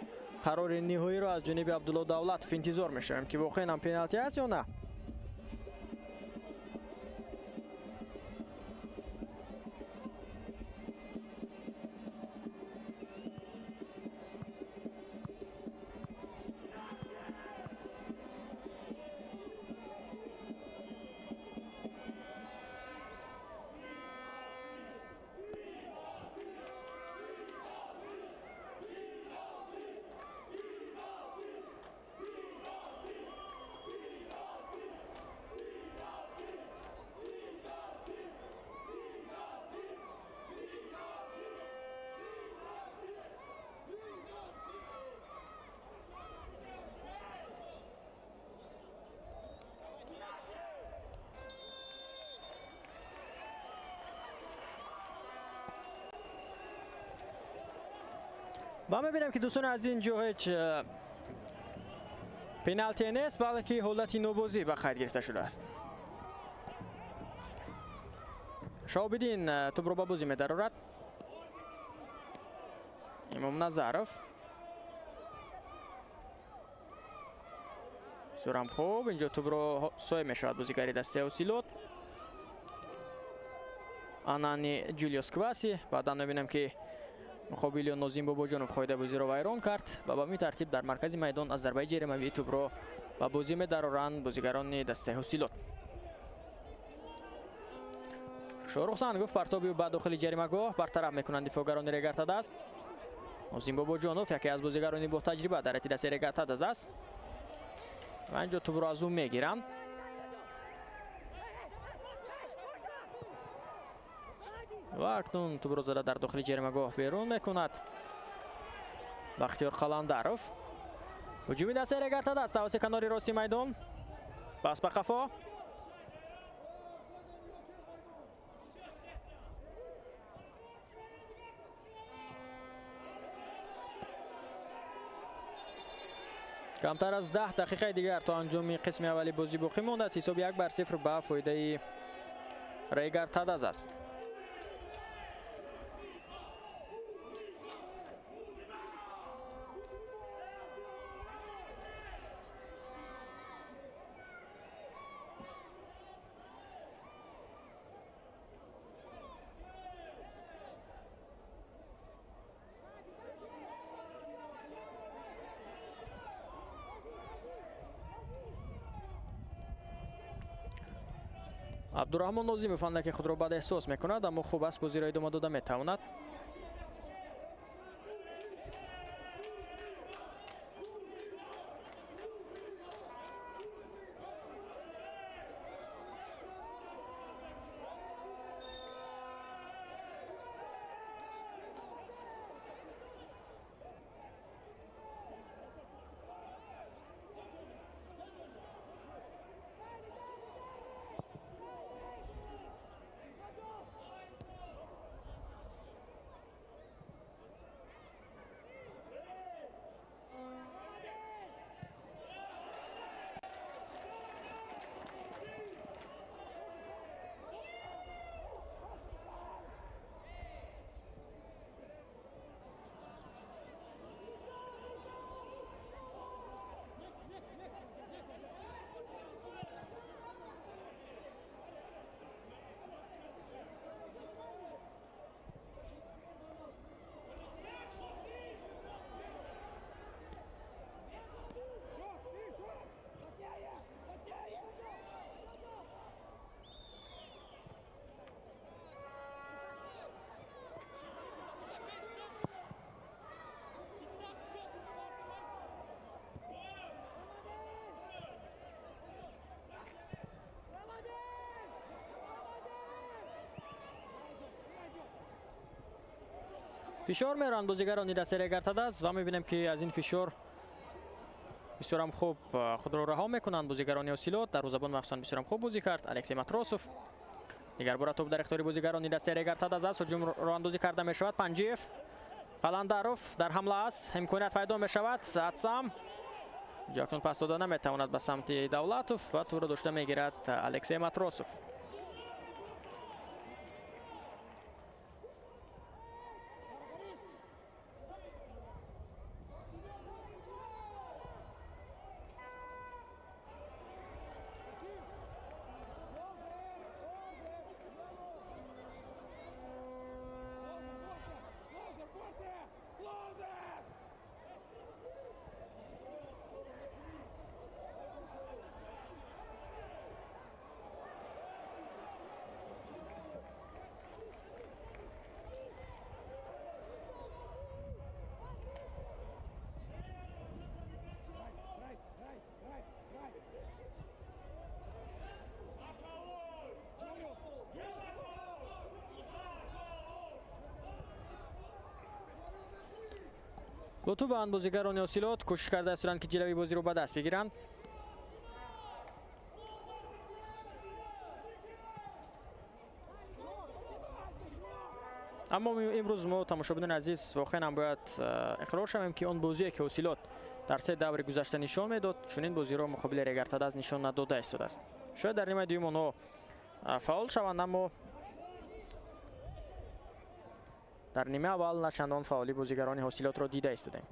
S1: қарори ниҳоиро аз ҷониби Абдулло Давлатов интизор мешавем, ки воқеан ҳам пеналти аст ё на. Ва мебинем, ки дӯстони аз ин ҷо ҳеҷ пеналти нест, балки ҳолати нобозӣ ба қайд гирифта шудааст. Шаҳобиддин тӯбро ба бозӣ медарорад. Имом Назаров. Бисёрам хуб, инҷо тӯбро соҳиб мешавад бозигари дастаи Ҳосилот. Анани Ҷулиус Кваси. Баъдан мебинем, ки муқобили Нозим Бобоҷонов қоидаи бозиро вайрон кард ва ба ин тартиб дар маркази майдон аз зарбаи ҷаримавии тӯбро ба бозӣ медароранд бозигарони дастаи Ҳосилот. Шоҳрух Сангов партоби ба дохили ҷаримагоҳ бартараф мекунанд дифоъгарони Регар-ТадАЗ. Нозим Бобоҷонов яке аз бозигарони бо таҷриба дар ҳайати дастаи Регар-ТадАЗ аст ва инҷо тӯбро аз ӯ мегиранд. Ва акнун тӯбро зада дар дохили ҷаримагоҳ берун мекунад Бахтиёр Қаландаров. Ҳуҷуми дастаи Регар-ТадАЗ тавассути канори рости майдон. Пас ба қафо. Камтар аз 10 дақиқаи дигар то анҷоми қисми аввали бозӣ боқӣ мондааст. Ҳисоб 1-0 ба фоидаи Регар-ТадАЗ аст. Абдураҳмон Нозимов андаке худро бад эҳсос мекунад, аммо хуб аст, бозиро идома дода метавонад. Фишор меранд бозигарони дастаи Регар-ТадАЗ ва мебинем, ки аз ин фишор бисёрам хуб худро раҳо мекунанд бозигарони Ҳосилот. Дарвозабон махсусан бисёрам хуб бозӣ кард Алексей Матросов. Дигар бора тӯб дар ихтиёри бозигарони дастаи Регар-ТадАЗ аст. Ҳуҷум роҳандозӣ карда мешавад. Панҷиев, Қаландаров дар ҳамла аст. Имконият пайдо мешавад. Атсам инҷо акнун пас дода наметавонад ба самти Давлатов ва тӯбро дошта мегирад Алексей Матросов. Лутубанд бозигарони Ҳосилот кӯшиш карда ҳастанд, ки ҷилави бозиро ба даст бигиранд. Аммо имрӯз мо, тамошобинони азиз, воқеан ҳам бояд иқрор шавем, ки он бозие, ки Ҳосилот дар се даври гузашта нишон медод, чунин бозиро муқобили Регар-ТадАЗ нишон надода истодааст. Шояд дар нимаи дуюм онҳо фаъол шаванд, аммо дар нимаи аввал на чандон фаъоли бозигарони Ҳосилотро дида истодаем.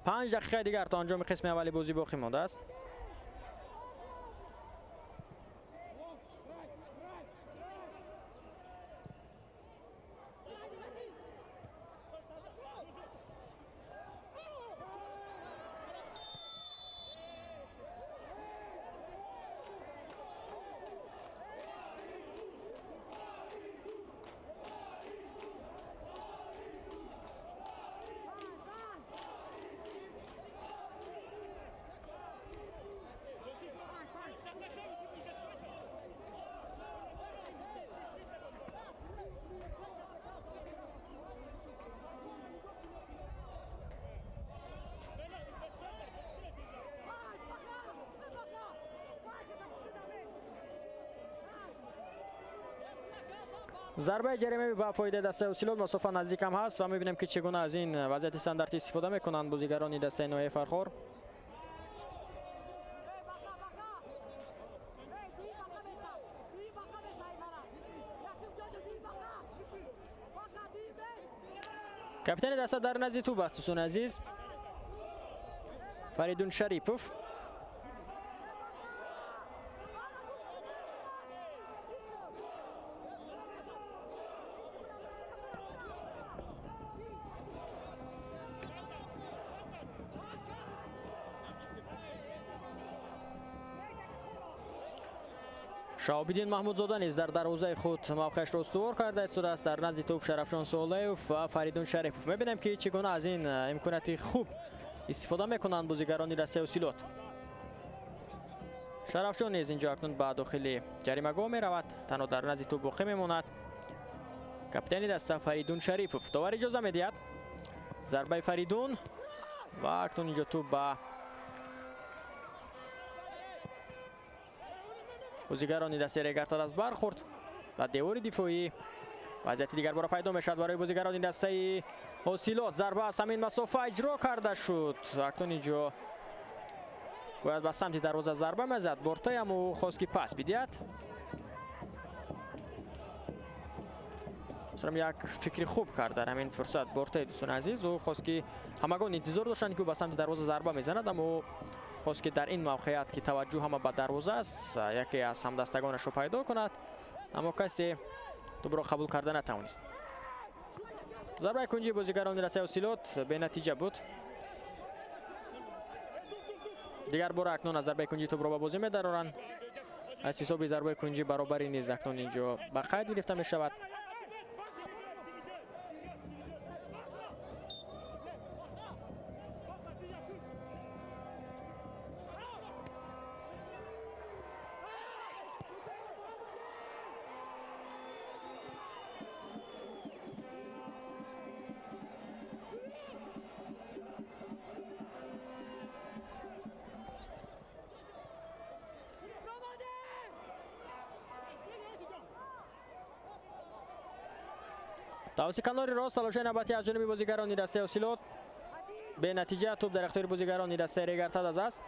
S1: 5 дақиқаи дигар то анҷоми қисми аввали бозӣ боқӣ мондааст. Зарбаи ҷаримавӣ ба фоидаи дастаи Ҳосилот, масофа наздик ҳам ҳаст ва мебинем, ки чӣ гуна аз ин вазъияти стандартӣ истифода мекунанд бозигарони дастаи ноҳияи Фархор. Капитани даста дар назди тӯб аст, дӯстони азиз, Фаридун Шарипов. Шаҳобиддин Маҳмудзода низ дар дарвозаи худ мавқеашро устувор карда истодааст. Дар назди тӯб Шарафҷон Солеев ва Фаридун Шарипов. Мебинем, ки чӣ гуна аз ин имконияти хуб истифода мекунанд бозигарони дастаи Ҳосилот. Шарафҷон низ инҷо акнун ба дохили ҷаримагоҳ меравад, танҳо дар назди тӯб боқӣ мемонад капитани даста Фаридун Шарипов. Довар иҷоза медиҳад. Зарбаи Фаридун ва акнун инҷо тӯб ба бозигарони дастаи Регар-ТадАЗ бархӯрд ва девори дифоӣ. Вазъияти дигар бора пайдо мешавад барои бозигарони дастаи Ҳосилот. Зарба аз ҳамин масофа иҷро карда шуд. Акнун инҷо бояд ба самти дарвоза зарба мезад. Бортай, аммо ӯ хост, ки пас бидиҳад. Масалан, як фикри хуб кард дар ҳамин фурсат Бортай, дӯстони азиз. Ӯ хост, ки ҳамагон интизор доштанд, ки ӯ ба самти дарвоза зарба мезанад, аммо ӯ хост, ки дар ин мавқеият, ки таваҷҷӯҳ ҳама ба дарвоза аст, яке аз ҳамдастагонашро пайдо кунад, аммо касе тӯбро қабул карда натавонист. Зарбаи кунҷии бозигарони дастаи Ҳосилот бенатиҷа буд. Дигар бора акнун аз зарбаи кунҷӣ тӯбро ба бозӣ медароранд. Аз ҳисоби зарбаи кунҷӣ баробарӣ низ акнун инҷо ба қайд гирифта мешавад. Тавассути канори рост талошаи навбатӣ аз ҷониби бозигарони дастаи Ҳосилот бенатиҷа. Тӯб дар ихтиёри бозигарони дастаи Регар-ТадАЗ аст.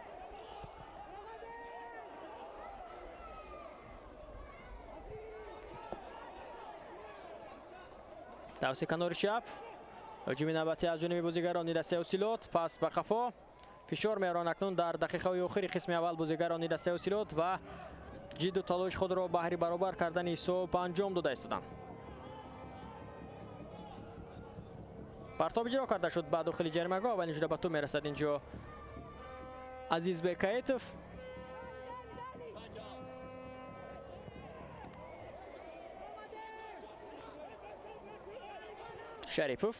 S1: Тавассути канори чап ҳуҷуми навбатӣ аз ҷониби бозигарони дастаи Ҳосилот. Пас ба қафо фишор меоранд акнун дар дақиқаҳои охири қисми аввал бозигарони дастаи Ҳосилот ва ҷидду талоши худро баҳри баробар кардани ҳисоб анҷом дода истоданд. Партоб иҷро карда шуд ба дохили ҷаримагоҳ. Аввалин шуда ба тӯб мерасад инҷо Азизбек Каитов. Шарипов.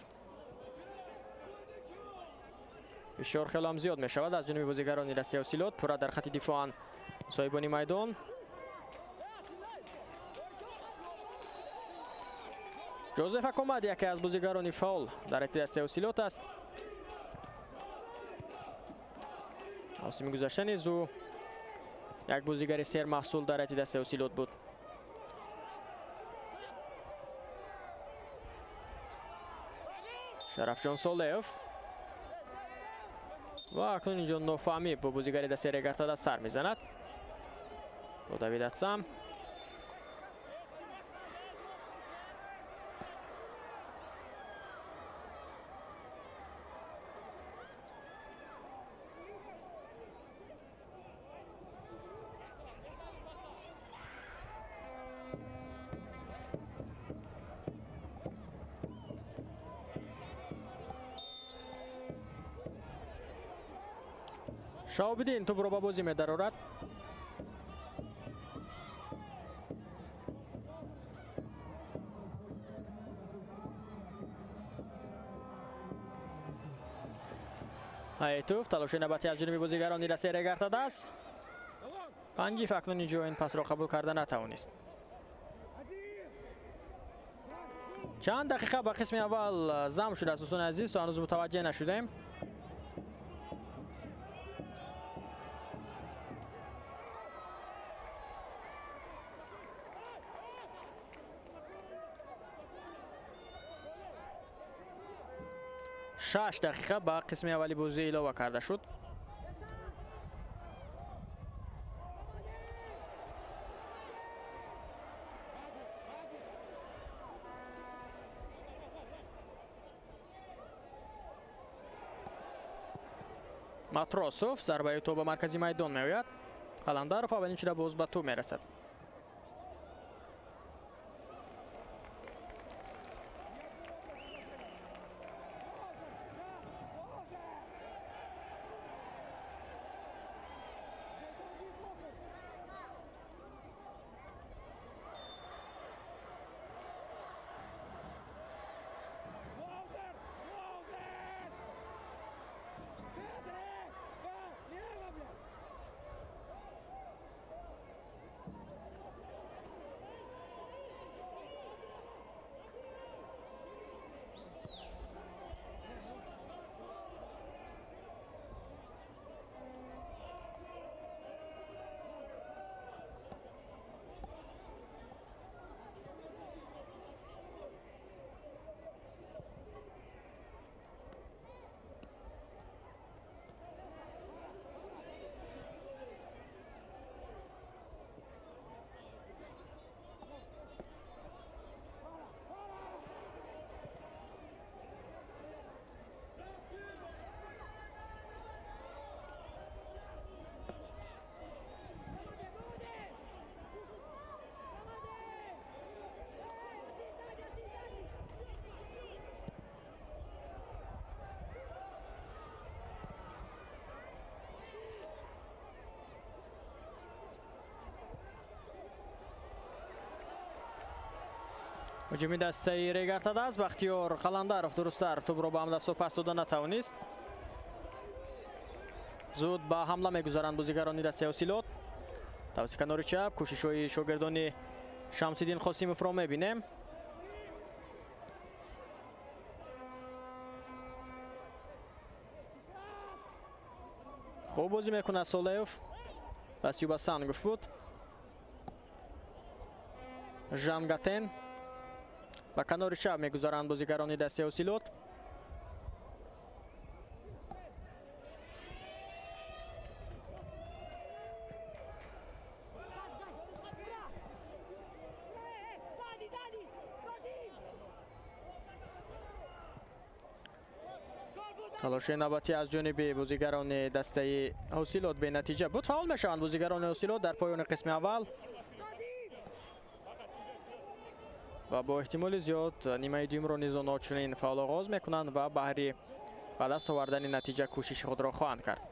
S1: Фишор хеле ҳам зиёд мешавад аз ҷониби бозигарони дастаи Ҳосилот. Пурра дар хати дифоан соҳибони майдон. Ҷозеф Акомад яке аз бозигарони фаъол дар ҳайати дастаи Ҳосилот аст. Мавсими гузашта низ ӯ як бозигари сермаҳсул дар ҳайати дастаи Ҳосилот буд. Шарафҷон Солеев ва акнун инҷо нофаҳмӣ бо бозигари дастаи Регартада сар мезанад. Бо Давид Атсам. Шаҳобиддин тӯбро ба бозӣ медарорад. Ҳаятов талоши навбатӣ аз ҷониби бозигарони дастаи Регартадас. Панҷиф акнун инҷо ин пасро қабул карда натавонист. Чанд дақиқа ба қисми аввал зам шудааст, дӯстони азиз, то ҳанӯз мутаваҷҷеҳ нашудем. 6 дақиқа ба қисми аввали бозӣ илова карда шуд. Матросов зарбаи тӯб ба маркази майдон меояд. Қаландаров аввалин шуда боз ба тӯб мерасад. Ҳуҷуми дастаи Регартадас. Бахтиёр Қаландаров дурусттар тӯбро ба ҳамдастҳо пас дода натавонист. Зуд ба ҳамла мегузаранд бозигарони дастаи Ҳосилот. Тавассути канори чап кӯшишҳои шогирдони Шамсиддин Қосимовро мебинем. Хуб бозӣ мекунад Солеев. Басюба Сангов буд. Жангатен. Ба канори чап мегузаранд бозигарони дастаи Ҳосилот. Талоши навбатӣ аз ҷониби бозигарони дастаи Ҳосилот бенатиҷа буд. Фаъол мешаванд бозигарони Ҳосилот дар поёни қисми аввал ва бо эҳтимоли зиёд нимаи дуюмро низ онҳо чунин фаъол оғоз мекунанд ва баҳри ба даст овардани натиҷа кӯшиши худро хоҳанд кард.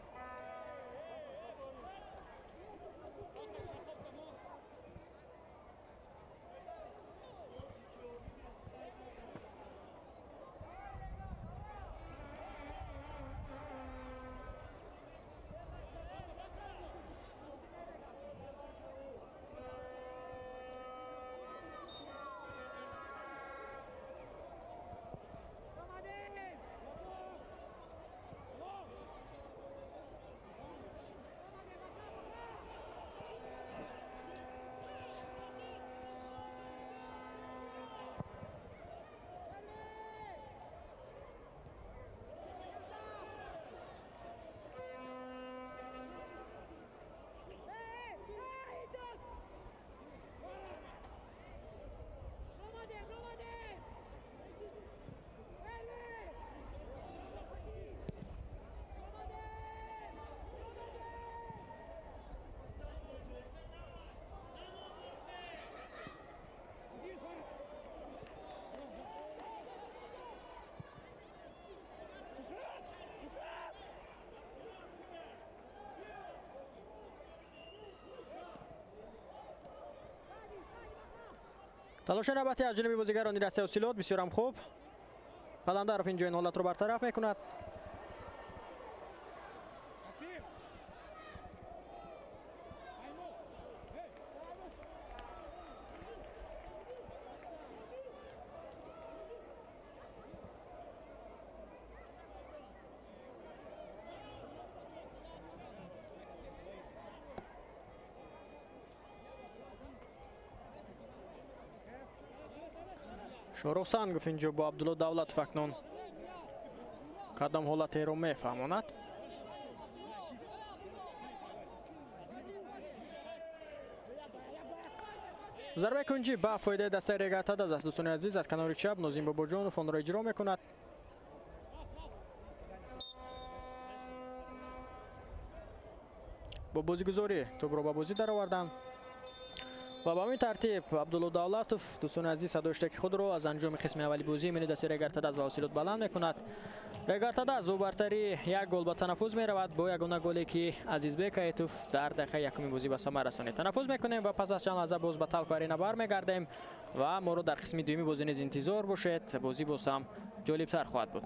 S1: Талоши навбатӣ аз ҷониби бозигарони дастаи Ҳосилот бисёрам хуб. Қаландаров инҷо ин ҳолатро бартараф мекунад. Шоҳрух Сангов инҷо бо Абдулло Давлатов акнун кадом ҳолатеро мефаҳмонад. Зарбаи кунҷӣ ба фоидаи дастаи Регар-ТадАЗ аст. Дӯстони азиз, аз канори чап Нозим Бобоҷонов онро иҷро мекунад. Бо бозигузорӣ тӯбро ба бозӣ дароварданд. Ва ба ҳамин тартиб Абдулло Давлатов, дӯстони азиз, садои иштироки худро аз анҷоми қисми аввали бозӣ мини дастаи Регар-ТадАЗ ва Ҳосилот баланд мекунад. Регар-ТадАЗ бо бартарии як гол ба танаффуз меравад, бо ягона голе ки Азизбек Аитов дар дақиқаи якуми бозӣ ба самар расонид. Танаффуз мекунем ва пас аз чанд лаҳза боз ба Талко Арена бармегардем ва моро дар қисми дуюми бозӣ низ интизор бошед. Бозӣ боз ҳам ҷолибтар хоҳад буд.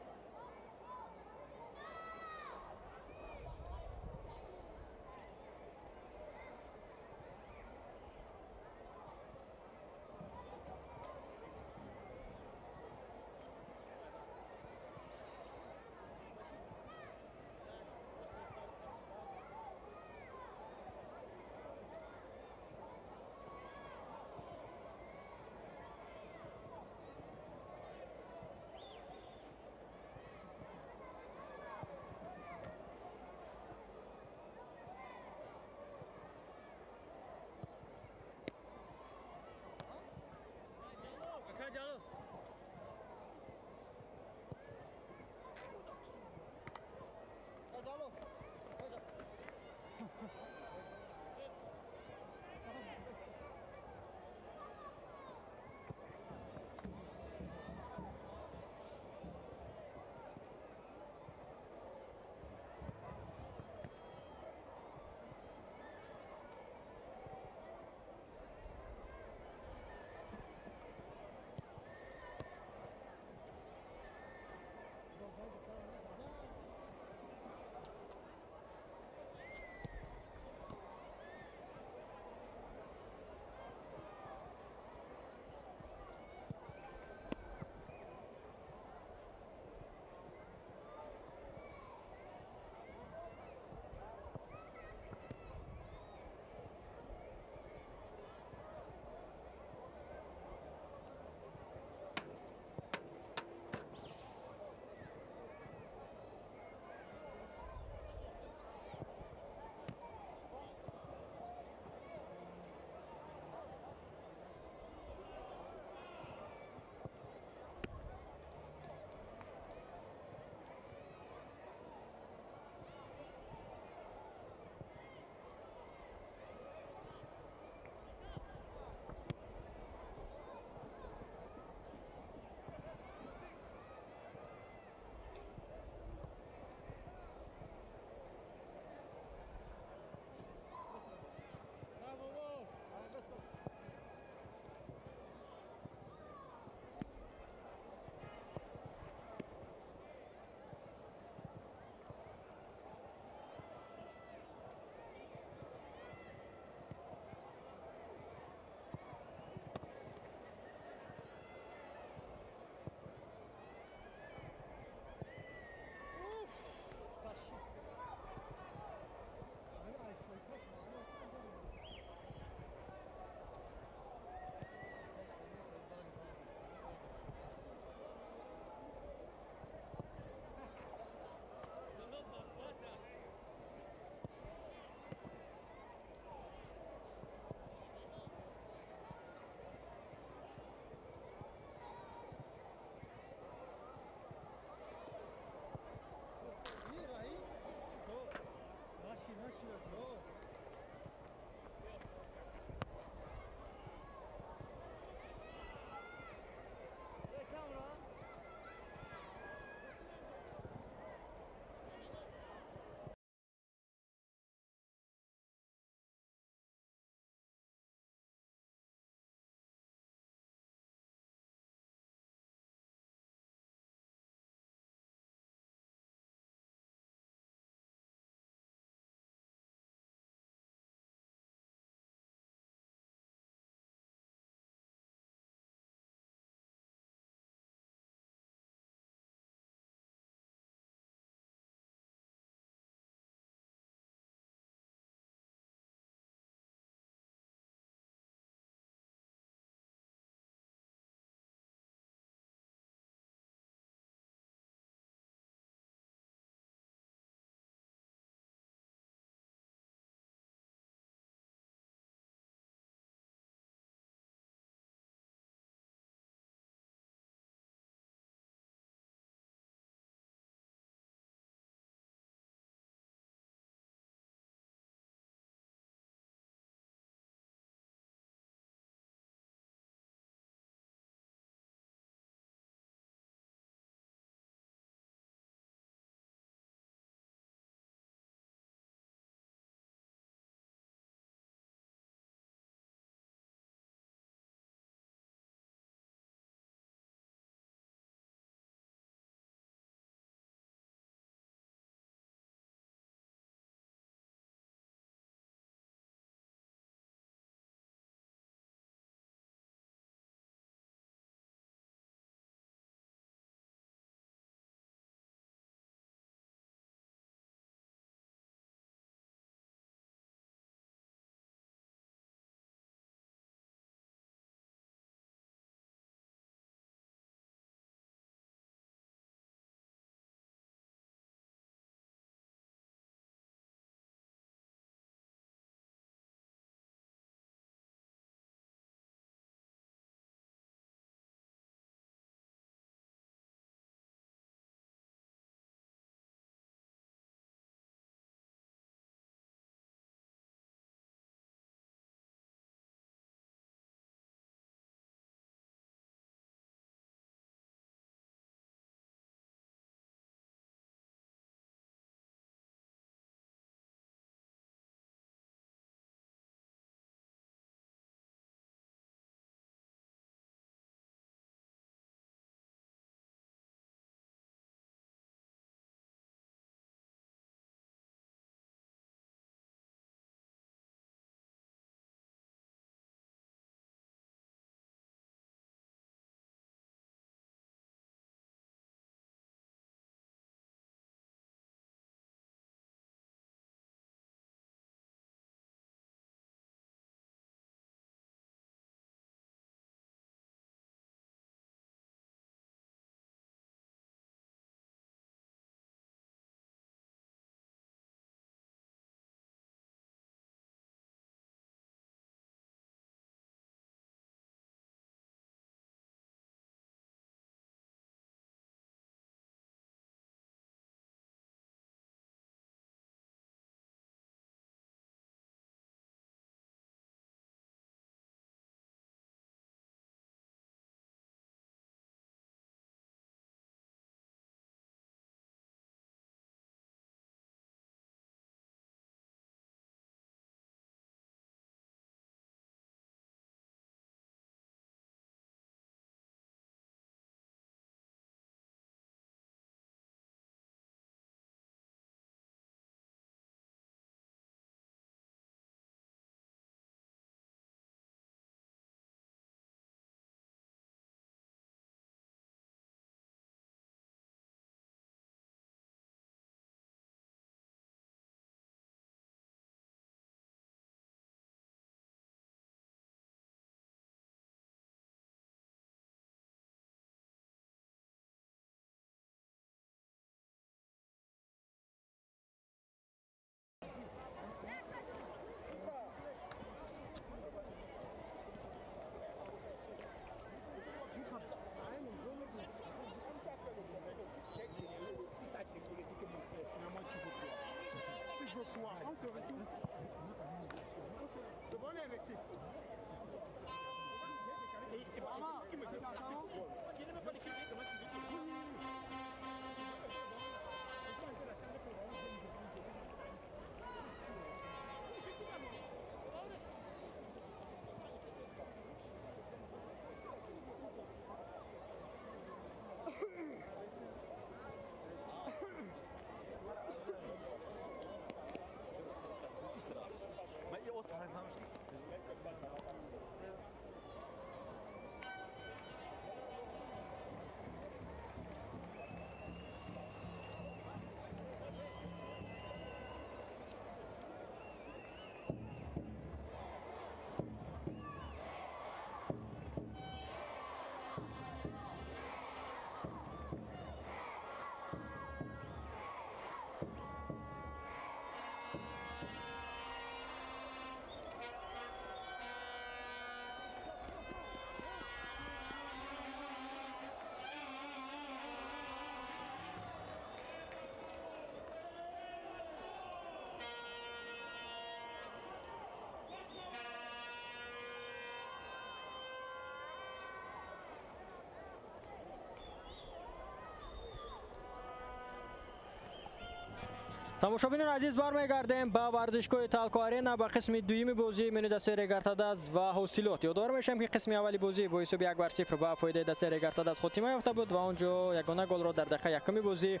S1: Тамошобинони азиз, бармегардем ба варзишгоҳи Талко Арена, ба қисми дуюми бозии миёни дастаи Регар-ТадАЗ ва Ҳосилот. Ёдовар мешавем, ки қисми аввали бозӣ бо ҳисоби 1-0 ба фоидаи дастаи Регар-ТадАЗ хотима ёфта буд ва он ҷо ягона голро дар дақиқаи якуми бозӣ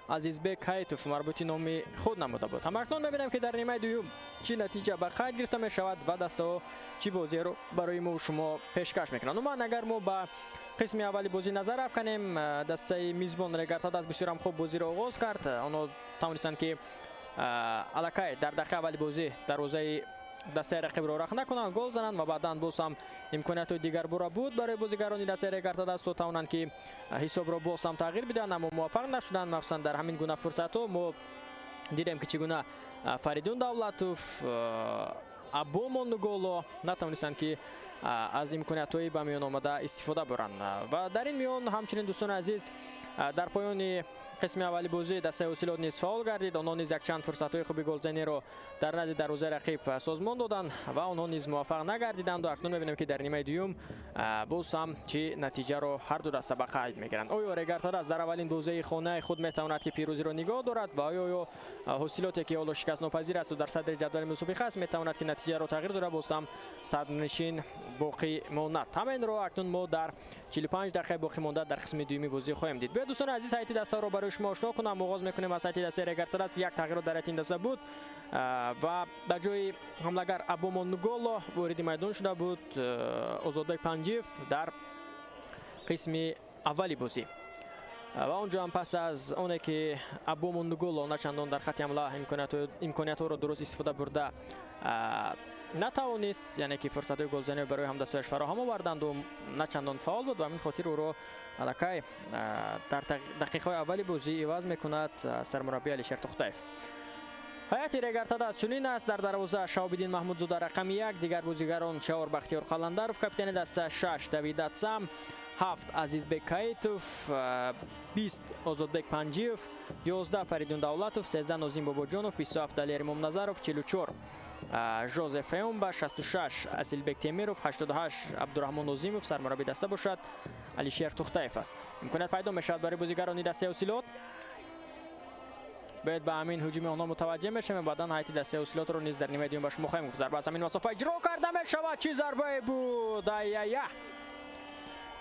S1: Азизбек Ҳайтов марбути номи худ намуда буд. Ҳамакнун мебинем, ки дар нимаи дуюм чӣ натиҷа ба қайд гирифта мешавад ва дастаҳо чӣ бозиеро барои мо шумо пешкаш мекунанд. Умуман, агар мо ба қисми аввали бозӣ назар афканем, дастаи мизбон Регар-ТадАЗ бисёрам хуб бозиро оғоз кард. Онҳо тавонистанд, ки аллакай дар дақиқаи аввали бозӣ дарвозаи дастаи рақибро рахна кунанд, гол зананд ва баъдан боз ҳам имкониятҳои дигарбора буд барои бозигарони дастаи Регар-ТадАЗ, то тавонанд, ки ҳисобро боз ҳам тағйир бидиҳанд, аммо муваффақ нашуданд. Махсусан дар ҳамин гуна фурсатҳо мо дидем, ки чӣ гуна Фаридун Давлатов, Абомон Нуголо натавонистанд, ки аз имкониятҳои ба миён омада истифода баранд. Ва дар ин миён ҳамчунин, дӯстони азиз, дар поёни қисми аввали бозӣ дастаи Ҳосилот низ фаъол гардид. Онҳо низ якчанд фурсатҳои хуби голзаниро дар назди дарвозаи рақиб созмон доданд ва онҳо низ муваффақ нагардиданд. Акнун мебинем, ки дар нимаи дуюм боз ҳам чӣ натиҷаро ҳар ду даста ба қайд мегиранд. Оё Регар-ТадАЗ дар аввалин бозии хонаи худ метавонад, ки пирӯзиро нигоҳ дорад ва оё Ҳосилоте, ки ҳоло шикастнопазир асту дар садри ҷадвали мусобиқа аст, метавонад, ки натиҷаро тағйир дода, боз ҳам садрнишин боқӣ монад? Ҳама инро акнун мо дар 45 дақиқаи боқӣ монда дар қисми дуюми бозӣ хоҳем дид. Биёед, дӯстони азиз, ҳайати дастаро барои шумо ошно кунам. Оғоз мекунем аз ҳайати дастаи Регар-ТадАЗ, ки як тағйирот дар ҳайати ин даста буд ва ба ҷои ҳамлагар Абомон Нуголо вориди майдон шуда буд Озодбек Панҷиев дар қисми аввали бозӣ. Ва он ҷо ҳам пас аз оне ки Абомон Нуголо начандон дар хатти ҳамла имкониятҳоро дуруст истифода бурда натавонист, яъне ки фурсатҳои голзанӣ барои ҳамдастояш фароҳам оварданду начандон фаъол буд, ба ҳамин хотир ӯро аллакай дар дақиқаҳои аввали бозӣ иваз мекунад сармураббӣ Алишер Тухтаев. Ҳайати Регар-ТадАЗ чунин аст: дар дарвоза Шаҳобиддин Маҳмудзода, рақами 1, дигар бозигарон: 4 Бахтиёр Қаландаров, капитани даста, 6 Давид Атсам, 7 Азизбек Каитов, 20 Озодбек Панҷиев, 11 Фаридун Давлатов, 13 Нозим Бобоҷонов, 27 Далер Имомназаров, 44 Жозеф Эумба, 66 Асилбек Темиров, 88 Абдураҳмон Нозимов. Сармурабби даста бошад Алишер Тухтаев аст. Имконият пайдо мешавад барои бозигарони дастаи Ҳосилот. Бояд ба ҳамин ҳуҷуми онҳо мутаваҷҷеҳ мешавем, баъдан ҳайати дастаи Ҳосилотро низ дар нимаи дуюм ба шумо хоҳем гуфт. Зарба аз ҳамин масофа иҷро карда мешавад. Чӣ зарбае буд! Ай-яй-я!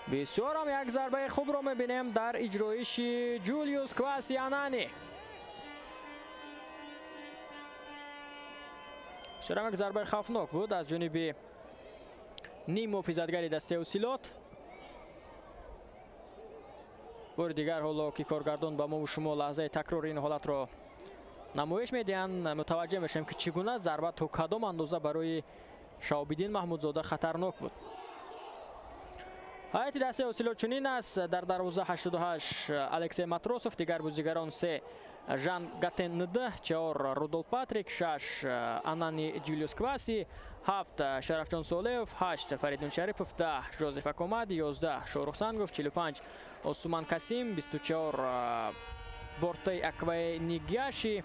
S1: Бисёрам як зарбаи хубро мебинем дар иҷроиши Ҷулиус Кваси Анани. Бисёрам як зарбаи хавфнок буд аз ҷониби ним муҳофизатгари дастаи Ҳосилот. Бори дигар ҳоло ки коргардон ба мо шумо лаҳзаи такрори ин ҳолатро намоиш медиҳанд, мутаваҷҷеҳ мешавем, ки чӣ гуна зарба то кадом андоза барои Шаҳобиддин Маҳмудзода хатарнок буд. Ҳайати дастаи Ҳосилот чунин аст: дар дарвоза 88 Алексей Матросов, дигар бозигарон: 3 Жан Гатеннд, 4 Рудолф Патрик, 6 Анани Ҷулиус Кваси, 7 Шарафҷон Солеев, 8 Фаридун Шарипов, 10 Жозеф Акомади, 11 Шоҳрух Сангов, 45 Осуман Касим, 24 Бортаи Акваи Нигяши,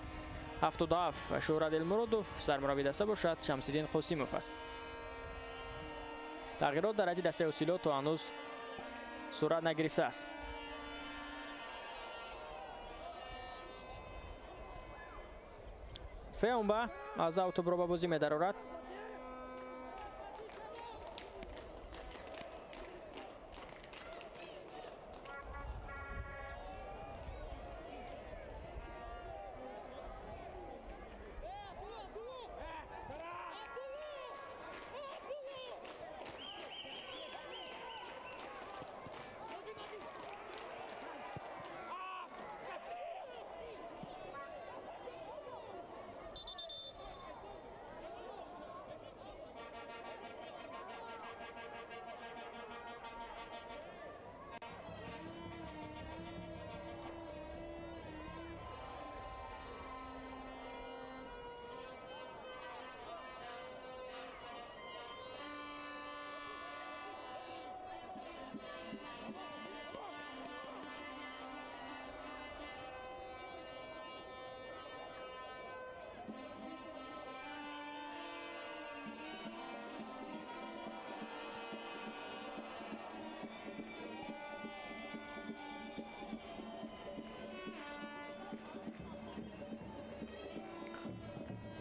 S1: 77 Шӯҳрат Элмуродов. Сармурабби даста бошад Шамсиддин Қосимов аст. Тағйирот дар ҳайати дастаи Ҳосилот то ҳанӯз сурат нагирифтааст. Феумба аз ав тӯбро ба бозӣ медарорад.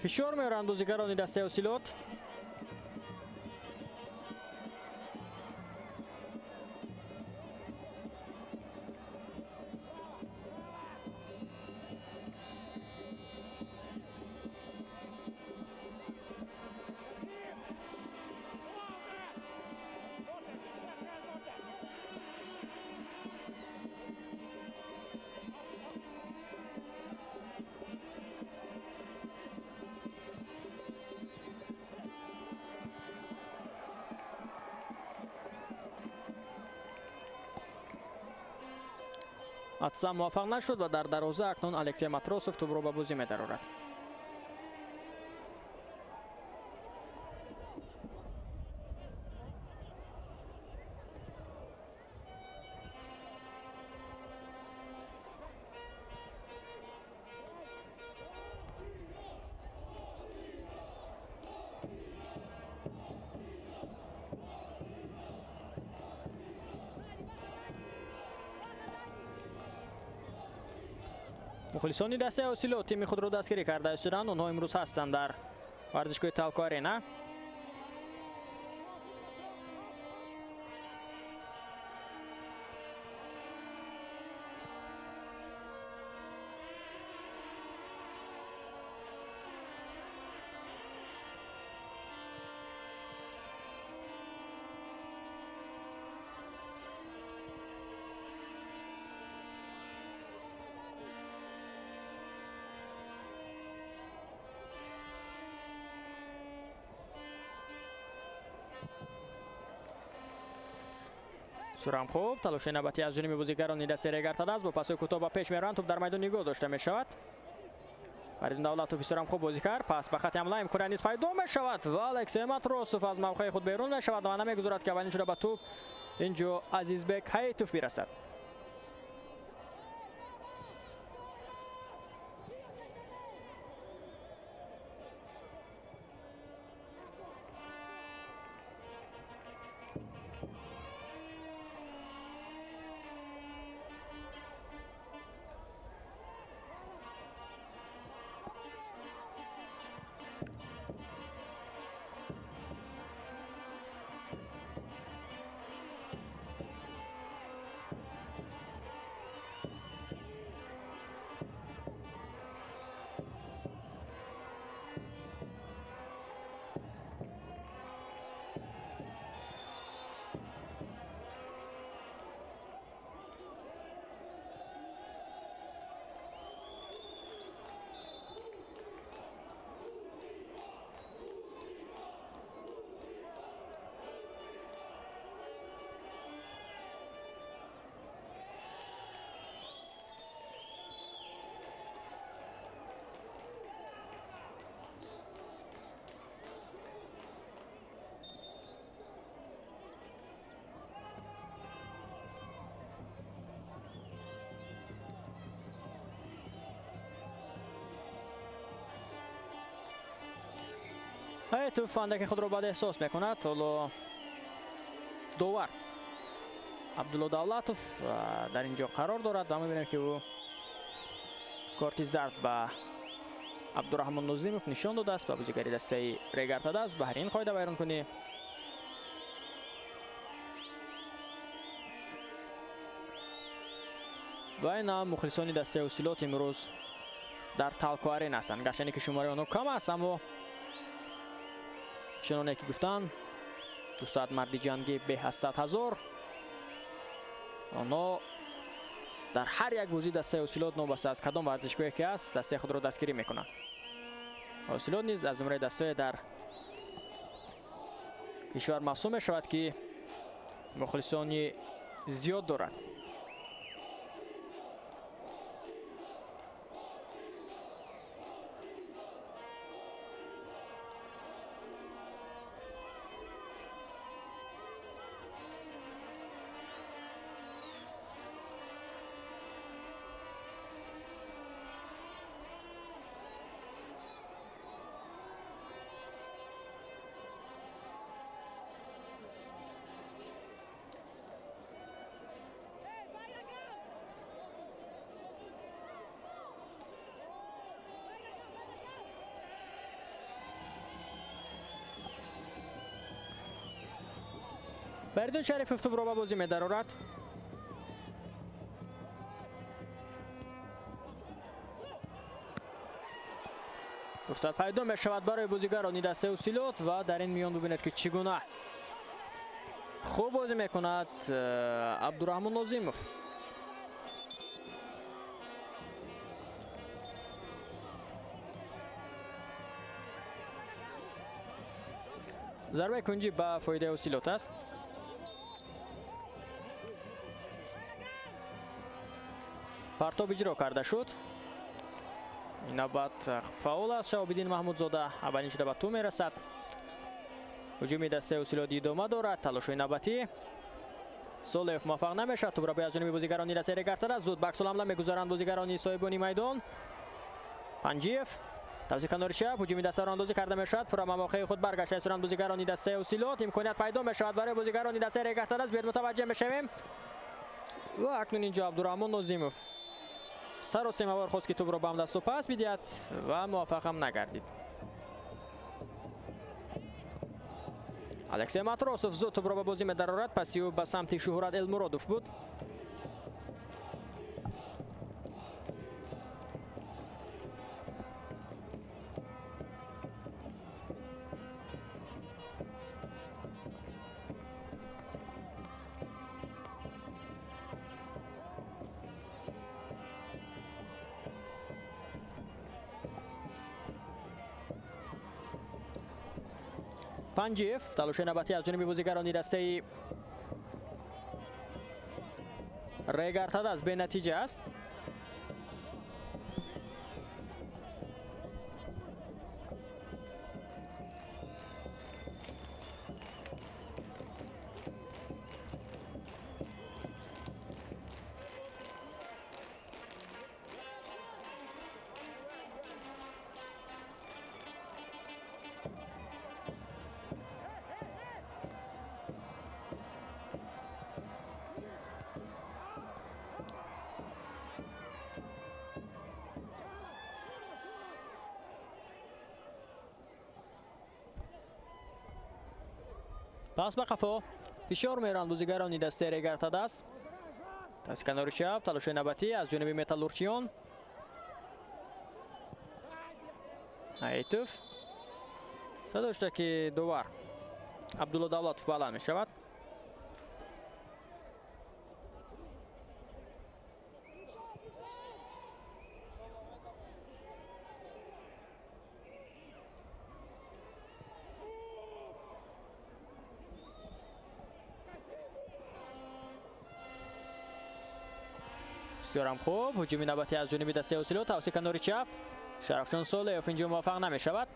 S1: Фишор меоранд бозигарони дастаи Ҳосилот. Атса муваффақ нашуд ва дар дарвоза акнун Алексей Матросов тӯбро ба бозӣ медарорад. Мухлисони дастаи Ҳосилот тими худро дастгирӣ карда истоданд. Онҳо имрӯз ҳастанд дар варзишгоҳи Талко Арена. Сурам хуб, талоши навбатӣ аз ҷониби бозигарони дастаи Регар-ТадАЗ бо пасҳои кӯтоҳ ба пеш мераванд. Тӯб дар майдон нигоҳ дошта мешавад. Фаридун Давлатов бисёрам хуб бозӣ кард. Пас ба хати ҳамла имконият низ пайдо мешавад ва Алексей Матросов аз мавқеи худ берун мешавад ва намегузорад, ки аввалин шуда ба тӯб инҷо Азизбек Ҳаитов бирасад. Ҳаитов андаке худро бад эҳсос мекунад. Ҳоло Довар Абдулло Давлатов дар ин ҷо қарор дорад ва мебинем, ки ӯ корти зард ба Абдураҳмон Нозимов нишон додааст, ба бозигари дастаи Регар-ТадАЗ баҳри ин қоида вайронкунӣ. Ва ин ҳам мухлисони дастаи Ҳосилот имрӯз дар Талко Арена ҳастанд. Гарчанде ки шумораи онҳо кам аст, аммо чуноне ки гуфтанд, 200 марди ҷангӣ беҳ аз 100 ҳазор. Онҳо дар ҳар як бозӣ дастаи Ҳосилот новобаста аз кадом варзишгоҳе ки аст, дастаи худро дастгирӣ мекунанд. Ҳосилот низ аз зумраи дастае дар кишвар маҳсуб мешавад, ки мухлисони зиёд дорад. Фаридун Шарифов тӯбро ба бозӣ медарорад. Фурсат пайдо мешавад барои бозигарони дастаи Ҳосилот ва дар ин миён бибинед, ки чӣ гуна хуб бозӣ мекунад Абдураҳмон Нозимов. Зарбаи кунҷӣ ба фоидаи Ҳосилот аст. Партоб иҷро карда шуд. Ин навбат фаъол аст Шаҳобиддин Маҳмудзода. Аввалин шуда ба ту мерасад. Ҳуҷуми дастаи Ҳосилот идома дорад. Талошҳои навбатӣ. Солеев муваффақ намешавад. Тӯбро аз ҷониби бозигарони дастаи Регар-ТадАЗ зуд ба аксулҳамла мегузаранд бозигарони соҳибони майдон. Панҷиев тавзи канори чап ҳуҷуми дастаро андозӣ карда мешавад. Пурра мавоқеи худ баргашта истоданд бозигарони дастаи Ҳосилот. Имконият пайдо мешавад барои бозигарони дастаи Регар-ТадАЗ. Биёед мутаваҷҷеҳ мешавем. Ва акнун инҷо Абдураҳмон Нозимов саросемавор хост, ки тӯбро ба ҳамдасту пас бидиҳад ва муваффақ ҳам нагардид. Алексей Матросов зуд тӯбро ба бозӣ медарорад. Паси ӯ ба самти Шуҳрат Элмуродов буд. Панҷиев талоши навбатӣ аз ҷониби бозигарони дастаи Регар-ТадАЗ бенатиҷа аст. Пас ба қафо фишор меранд бозигарони дастаи Регар-ТадАЗ. Таси канори чап талоши навбатӣ аз ҷониби металлургчиён. Айтов садо шуда, ки довар Абдулло Давлатов баланд мешавад. Бисёрам хуб. Ҳуҷуми навбатӣ аз ҷониби дастаи Ҳосилот. Тавси канори чап. Шарафҷон Солеев инҷо муваффақ намешавад.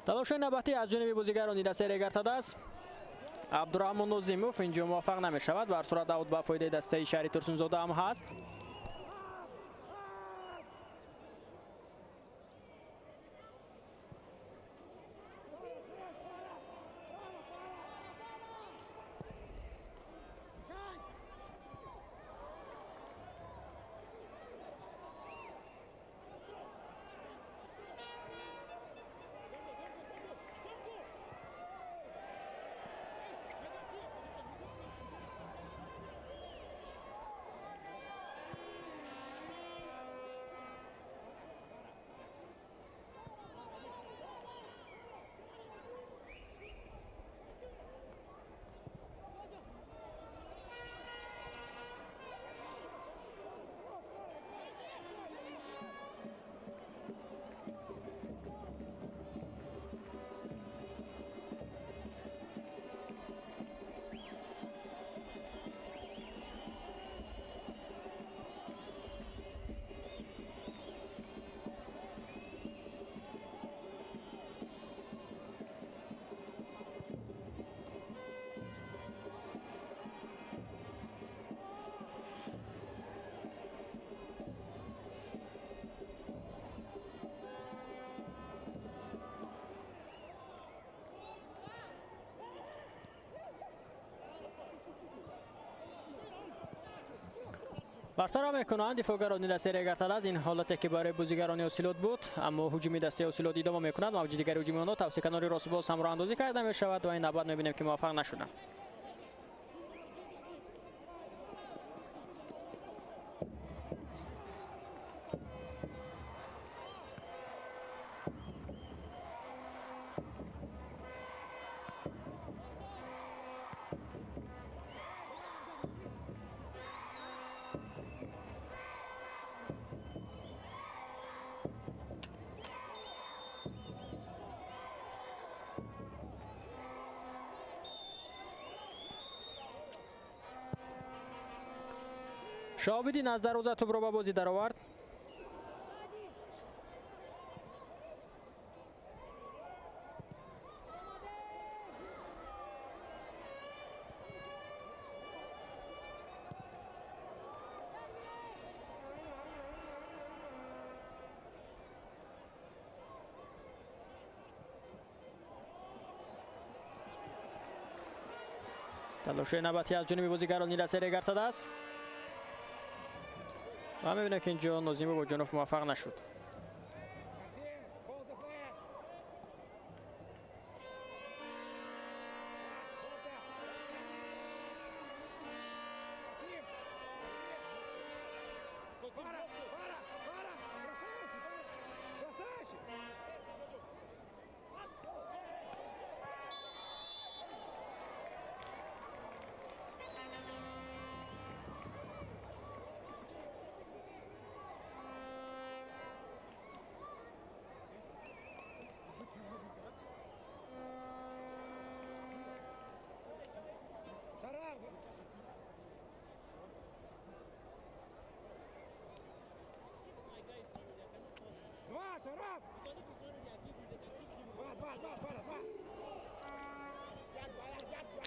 S1: Талоши навбатӣ аз ҷониби бозигарони дастаи Регар-ТадАЗ. Абдураҳмон Нозимов инҷо муваффақ намешавад. Ба ҳар сурат аут ба фоидаи дастаи шаҳри Турсунзода ҳам ҳаст. Бартараф мекунанд дифоъгарони дастаи Регар-ТадАЗ ин ҳолате ки барои бозигарони Осилот буд, аммо ҳуҷуми дастаи Осилот идома мекунад. Мавҷи дигари ҳуҷуми онҳо тавассути канори рост боз ҳам роҳандозӣ карда мешавад ва ин навбат мебинем ки муваффақ нашуданд. Шаҳобиддин аз дарвоза тӯбро ба бозӣ даровард. Талоши навбатӣ аз ҷониби бозигарони дастаи Регар-ТадАЗ. Ва мебинем ки инҷо Нозим Бобоҷонов муваффақ нашуд.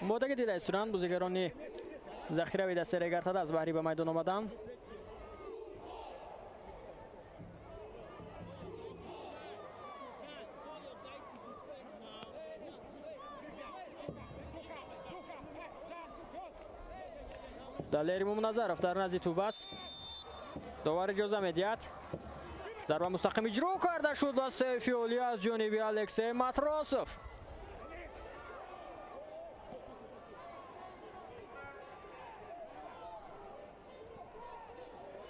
S1: Моддаги дида истоданд бозигарони захирави дастаи Регар-ТадАЗ баҳри ба майдон омаданд. Далер Мумназаров дар назди тӯб аст. Довар иҷоза медиҳад. Зарба мустақим иҷро карда шуд ва сейфи олӣ аз ҷониби Алексей Матросов.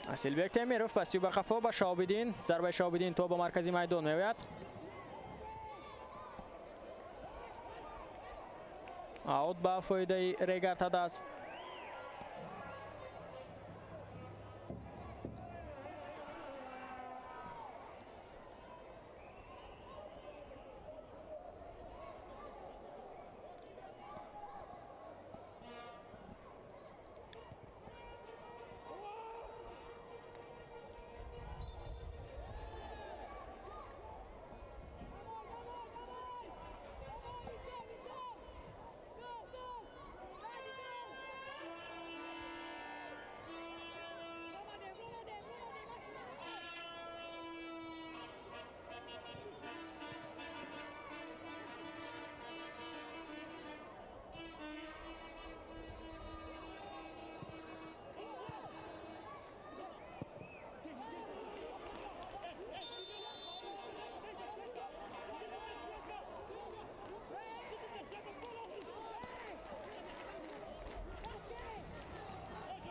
S1: Асилбек Темиров пасти ба қафо ба Шаҳобиддин. Зарбаи Шаҳобиддин то ба маркази майдон меояд. Аут ба фоидаи Регар-ТадАЗ.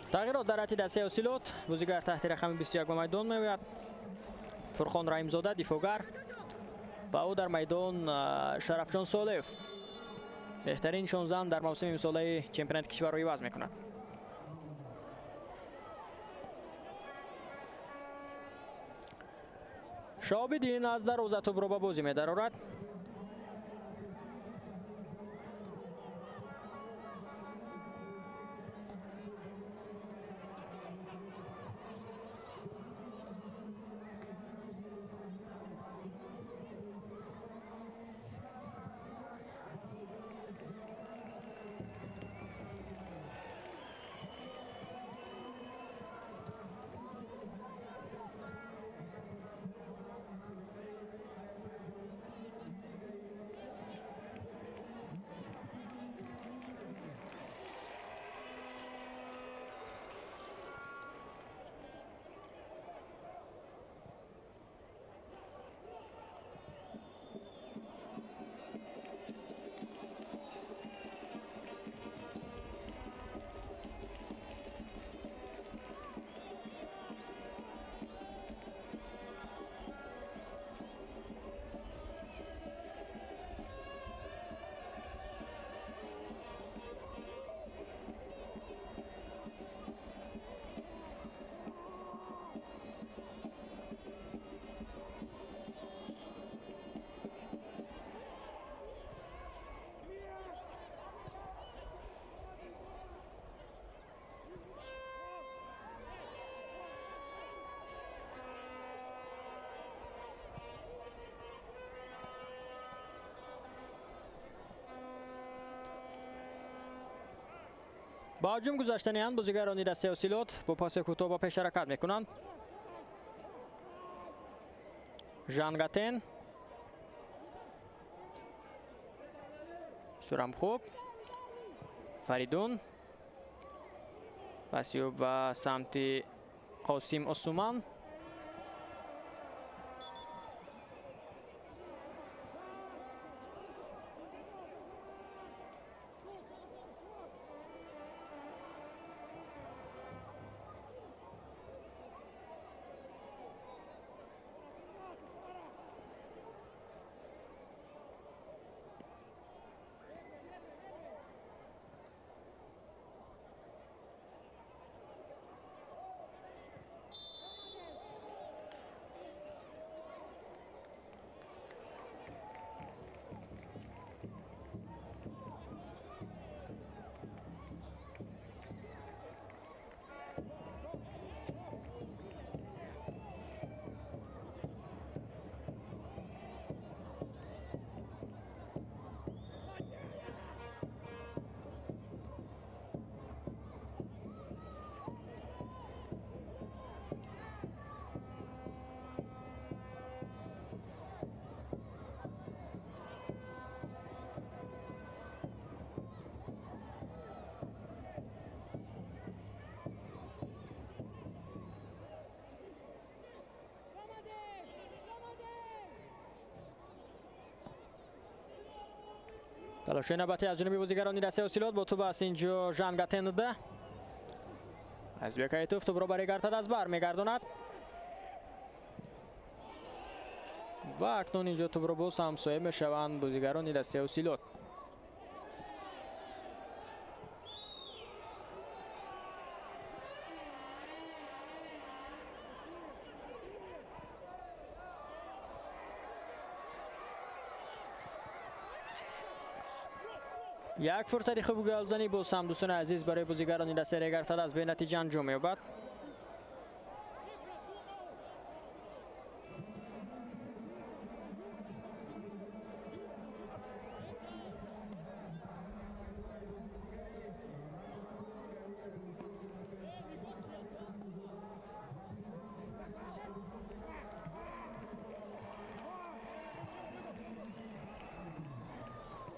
S1: Тағйирот дар ҳайати дастаи Ҳосилот. Бозигар таҳти рақами 21 ба майдон меояд. Фурқон Раҳимзода, дифоъгар, ва ӯ дар майдон Шарафҷон Солеев, беҳтарин нишонзан дар мавсими имсолаи чемпионати кишварро иваз мекунад. Шоҳобиддин аз дарвоза тӯбро ба бозӣ медарорад. Ба ҳуҷум гузаштанианд бозигарони дастаи Ҳосилот, бо паси кӯтоҳ ба пеш ҳаракат мекунанд. Жангатен, Сурамхуб, Фаридун, паси ӯ ба самти Қосим Осуман. Талоши навбатӣ аз ҷониби бозигарони дастаи Ҳосилот бо тӯб аст инҷо Жангатенда. Азизбек Ҳаитов тӯбро ба Регар-ТадАЗ бар мегардонад. Ва акнун инҷо тӯбро боз ҳам соҳиб мешаванд бозигарони дастаи Ҳосилот. Як фурсати хуби голзанӣ боз ҳам, дӯстони азиз, барои бозигарони дастаи Регар-ТадАЗ бенатиҷа анҷом меёбад.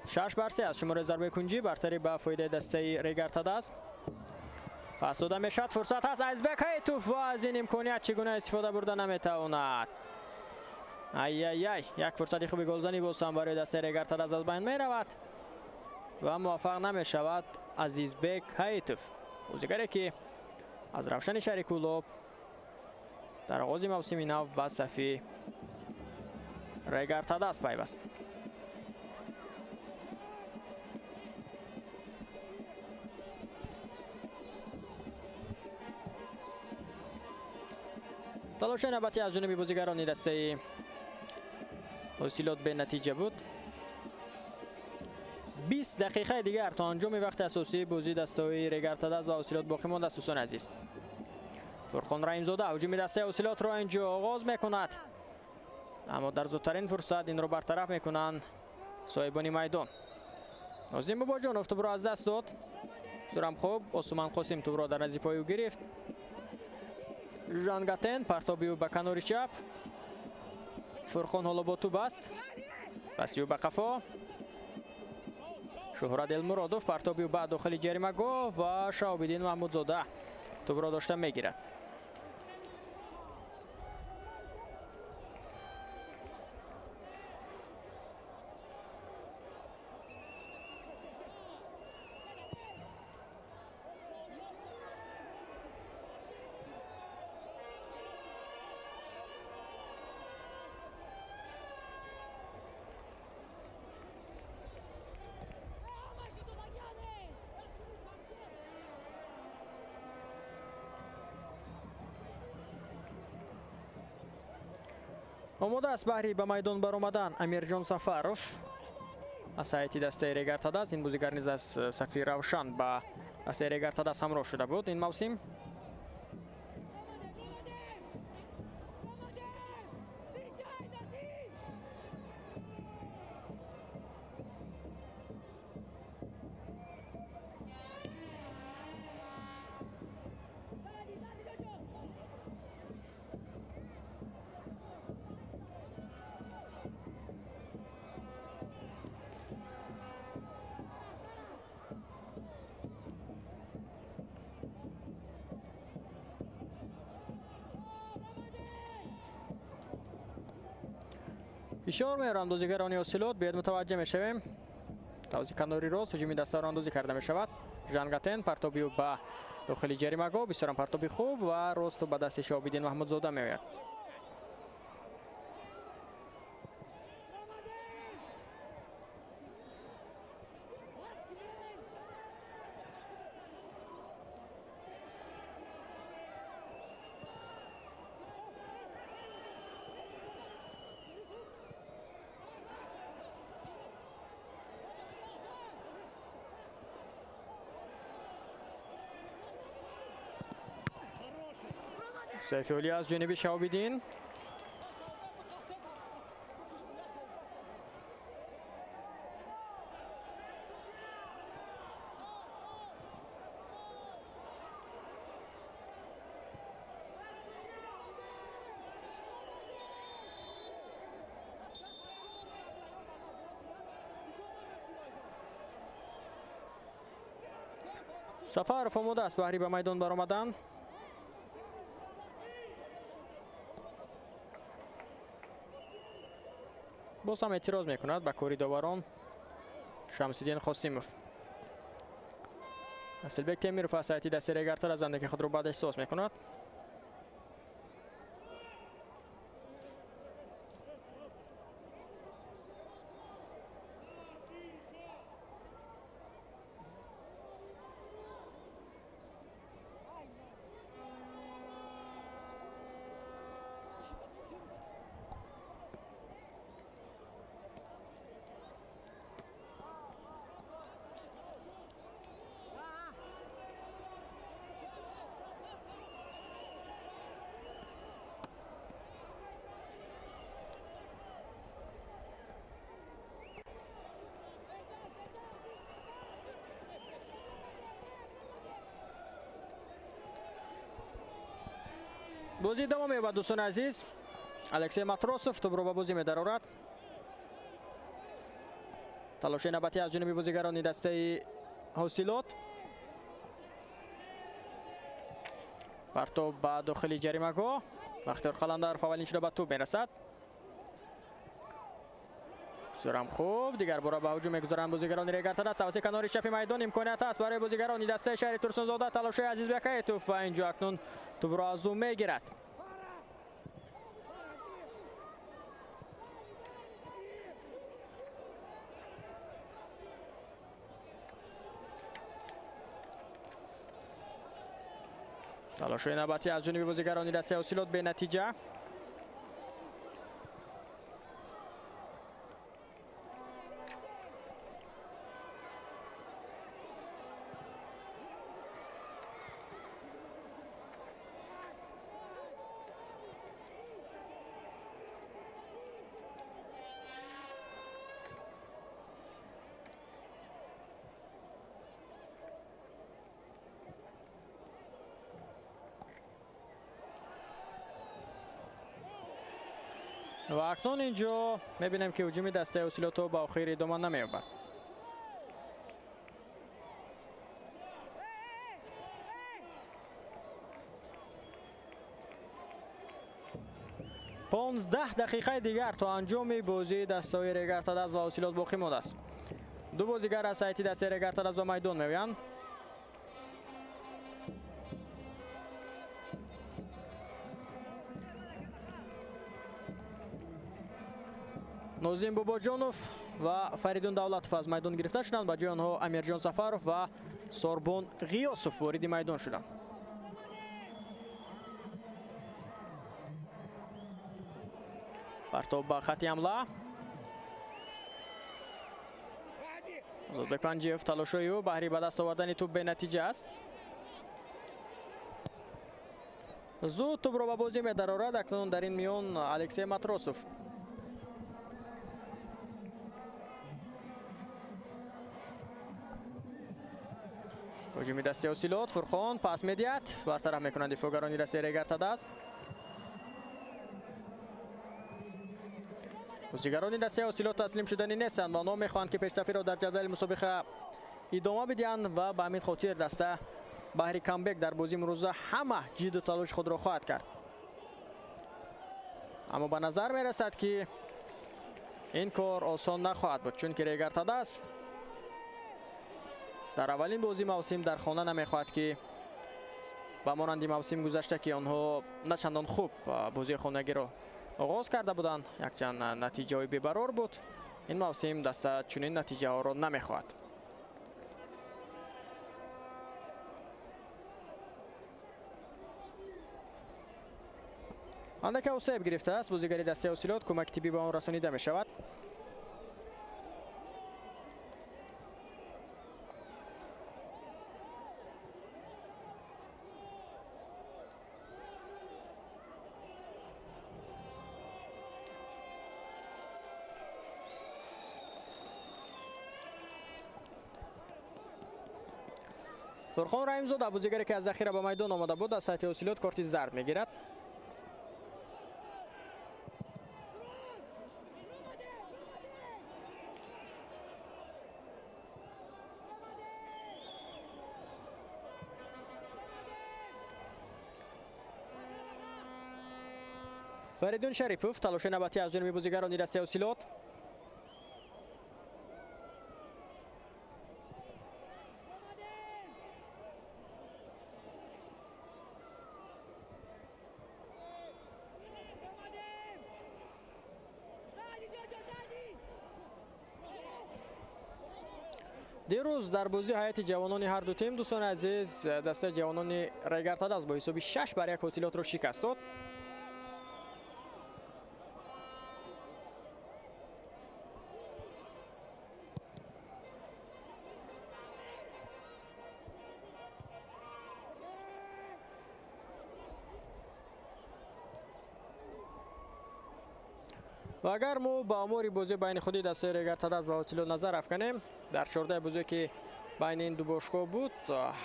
S1: 6-3 аз шумораи зарбаи кунҷӣ бартарӣ ба фоидаи дастаи Регар-ТадАЗ. Пас дода мешавад, фурсат ҳаст, Азизбек Ҳаитов ва аз ин имконият чӣ гуна истифода бурда наметавонад. Ай-ай-ай, як фурсати хуби голзанӣ боз ҳам барои дастаи Регар-ТадАЗ аз байн меравад ва муваффақ намешавад Азизбек Ҳаитов, бозигаре ки Аз Равшани шаҳри Кӯлоб дар оғози мавсими нав ба сафи Регар-ТадАЗ пайваст. Талоши навбатӣ аз ҷониби бозигарони дастаи Ҳосилот бенатиҷа буд. 20 дақиқаи дигар то анҷоми вақти асосии бозии дастаҳои Регар-ТадАЗ ва Ҳосилот боқӣ мондааст. Дӯстони азиз, Фурқон Раҳимзода ҳуҷуми дастаи Ҳосилотро инҷо оғоз мекунад, аммо дар зудтарин фурсат инро бартараф мекунанд соҳибони майдон. Нозим Бобоҷонов тӯбро аз даст дод. Сурам хуб Осуман Қосим тӯбро дар назди пои ӯ гирифт. Жангатен партоби ӯ ба канори чап. Фурқон ҳоло бо тӯб аст. Паси ӯ ба қафо. Шуҳрат Элмуродов партоби ӯ ба дохили ҷаримагоҳ ва Шаҳобиддин Маҳмудзода тӯбро дошта мегирад. Омода аст баҳри ба майдон баромадан Амирҷон Сафаров аз ҳайати дастаи Регар-ТадАЗ. Ин бозигар низ аз сафи Равшан ба дастаи Регар-ТадАЗ ҳамроҳ шуда буд ин мавсим. Ишор меоранд бозигарони Ҳосилот. Биёед мутаваҷҷеҳ мешавем. Тавзи канори рост ҳуҷуми дастаро андозӣ карда мешавад. Жангатен партоби ӯ ба дохили ҷаримагоҳ, бисёрам партоби хуб ва росту ба дасти Шаҳобиддин Маҳмудзода меояд. Сайфиолӣ аз ҷониби Шаҳобиддин. Сафаров омода аст баҳри ба майдон баромадан. Боз ҳам эътироз мекунад ба кори доварон Шамсиддин Қосимов. Асилбек Темиров аз ҳайати дастаи Регар-ТадАЗ андаке худро бад эҳсос мекунад. Бозӣ идома меёбад, дӯстони азиз. Алексей Матросов тӯбро ба бозӣ медарорад. Талоши навбатӣ аз ҷониби бозигарони дастаи Ҳосилот. Партоб ба дохили ҷаримагоҳ. Бахтиёр Қаландаров аввалин шуда ба тӯб мерасад. Бисёрам хуб, дигар бора ба ҳуҷум мегузаранд бозигарони Регар-ТадАЗ. Тавассути канори чапи майдон имконият аст барои бозигарони дастаи шаҳри Турсунзода. Талошои Азизбек Аитов ва инҷо акнун тӯбро аз ӯ мегирад. Талошои навбатӣ аз ҷониби бозигарони дастаи Ҳосилот бенатиҷа. Ва акнун инҷо мебинем, ки ҳуҷуми дастаи Ҳосилото ба охир идома намеёбад. 15 дақиқаи дигар то анҷоми бозии дастаҳои Регар-ТадАЗ ва Ҳосилот боқӣ мондааст. Ду бозигар аз ҳайати дастаи Регар-ТадАЗ ба майдон меоянд. Нозим Бобоҷонов ва Фаридун Давлатов аз майдон гирифта шуданд. Ба ҷои онҳо Амирҷон Сафаров ва Сорбон Ғиёсов вориди майдон шуданд. Партоб ба хати ҳамла. Озодбек Панҷиев, талошҳои ӯ баҳри ба даст овардани тӯб бенатиҷа аст. Зуд тӯбро ба бозӣ медарорад. Акнун дар ин миён Алексей Матросов. Ҳуҷуми дастаи Ҳосилот, Фурқон пас медиҳад, бартараф мекунанд дифоъгарони дастаи Регар-ТадАЗ. Бозигарони дастаи Ҳосилот таслим шуданӣ нестанд ва онҳо мехоҳанд, ки пешрафиро дар ҷадвали мусобиқа идома бидиҳанд ва ба ҳамин хотир даста баҳри камбек дар бозии имрӯза ҳама ҷидду талоши худро хоҳад кард. Аммо ба назар мерасад, ки ин кор осон нахоҳад буд, чунки Регар-ТадАЗ дар аввалин бозии мавсим дар хона намехоҳад, ки ба монанди мавсим гузашта, ки онҳо на чандон хуб бозии хонагиро оғоз карда буданд, якчанд натиҷаҳои бебарор буд. Ин мавсим даста чунин натиҷаҳоро намехоҳад. Андака осеб гирифтааст бозигари дастаи Ҳосилот, кӯмаки тиббӣ ба он расонида мешавад. Фурқон Раҳимзода, бозигаре ки аз захира ба майдон омада буд, аз ҳайати Ҳосилот корти зард мегирад. Фаридун Шарипов, талоши навбатӣ аз ҷониби бозигарони дастаи Ҳосилот. Дирӯз дар бозии ҳайати ҷавонони ҳар ду тим, дӯстони азиз, дастаи ҷавонони Регар-ТадАЗ бо ҳисоби 6-1 Ҳосилотро шикаст дод. Ва агар мо ба омори бозӣ байни худи дастаи Регар-ТадАЗ ва Ҳосилот назар афканем, дар 14 бозие ки байни ин ду бошгоҳ буд,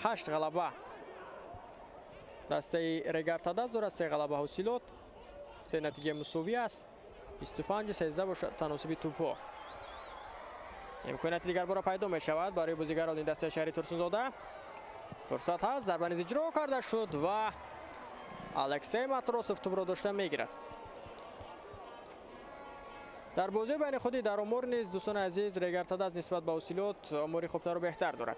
S1: 8 ғалаба дастаи Регар-ТадАЗ дорад, 3 ғалаба Ҳосилот, 3 натиҷаи мусовӣ аст, 25-13 бошад таносуби тӯбҳо. Имконияти дигар бора пайдо мешавад барои бозигарони дастаи шаҳри Турсунзода. Фурсат ҳаст, зарба низ иҷро карда шуд ва Алексей Матросов тӯбро дошта мегирад. Дар бозии байни худӣ дар омор низ дӯстони азиз Регар-ТадАЗ нисбат ба Ҳосилот омори хубтару беҳтар дорад.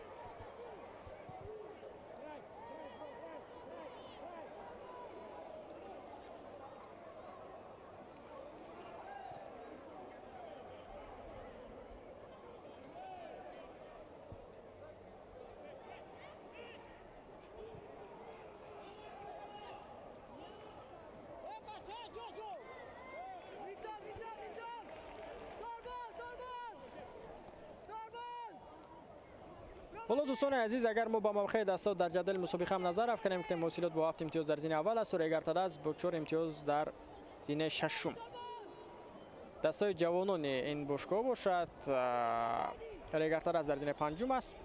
S1: Ҳоло дӯстони азиз, агар мо ба мавқеи дастаҳо дар ҷадвали мусобиқа ҳам назар афканем, ки Ҳосилот бо 7 имтиёз дар зинаи аввал аст ва Регар-ТадАЗ бо 4 имтиёз дар зинаи шашум. Дастаҳои ҷавонони ин бошгоҳ бошад, Регар-ТадАЗ дар зинаи панҷум аст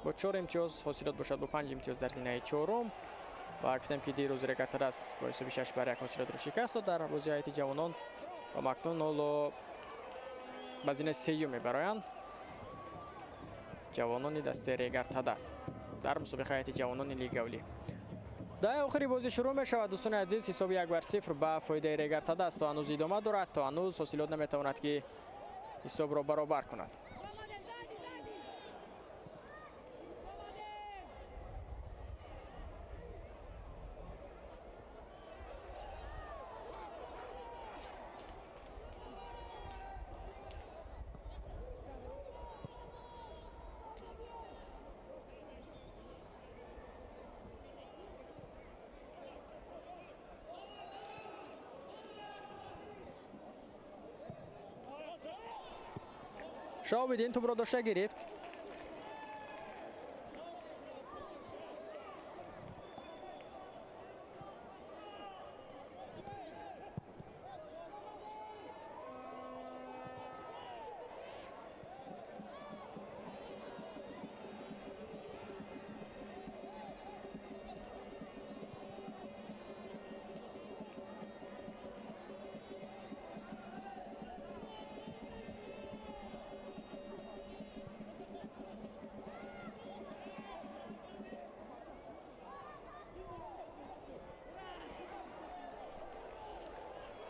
S1: бо 4 имтиёз, Ҳосилот бошад бо 5 имтиёз дар зинаи чорум. Ва гуфтем ки дирӯз Регар-ТадАЗ бо ҳисоби 6-1 Ҳосилотро шикаст дод дар бозии ҳайати ҷавонон ва макнун ҳоло ба зинаи сеюм мебароянд ҷавонони дастаи Регар-ТадАЗ дар мусобиқаи ҳайати ҷавонони Лигаи Олӣ. Даҳаи охири бозӣ шурӯъ мешавад дӯстони азиз, ҳисоби 1-0 ба фоидаи Регар-ТадАЗ то ҳанӯз идома дорад, то ҳанӯз Ҳосилот наметавонад ки ҳисобро баробар кунад. Шаҳобиддин тӯбро дошта гирифт.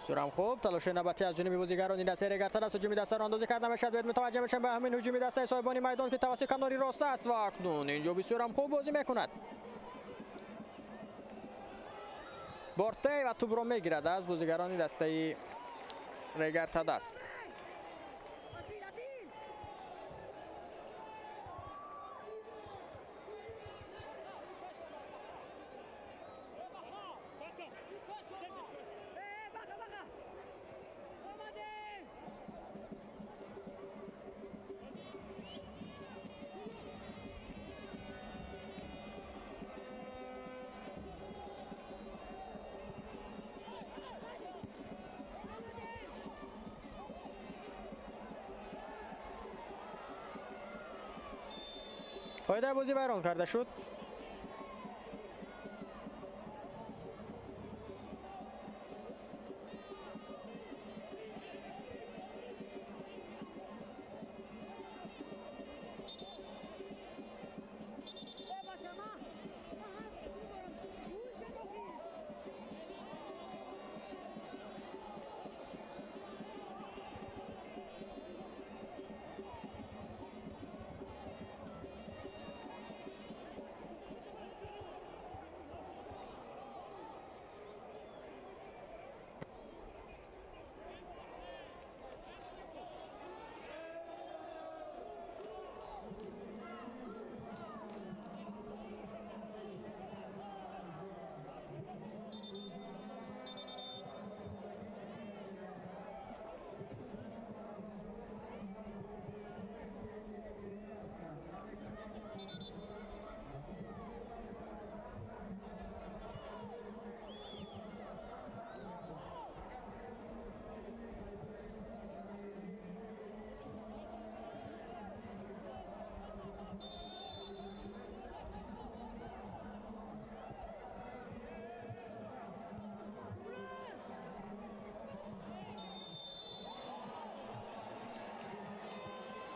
S1: Сурам хуб талоши навбатӣ аз ҷониби бозигарони дастаи Регар-ТадАЗ ҳуҷуми дастаро андозӣ карда мешавад. Бояд мутаваҷҷеҳ мешавем ба ҳамин ҳуҷуми дастаи соҳибони майдон ки тавассути канори рост аст ва акнун инҷо бисёрам хуб бозӣ мекунад. Бортей ва тӯбро мегирад аз бозигарони дастаи Регар-ТадАЗ. Қоидаи бозӣ вайрон карда шуд.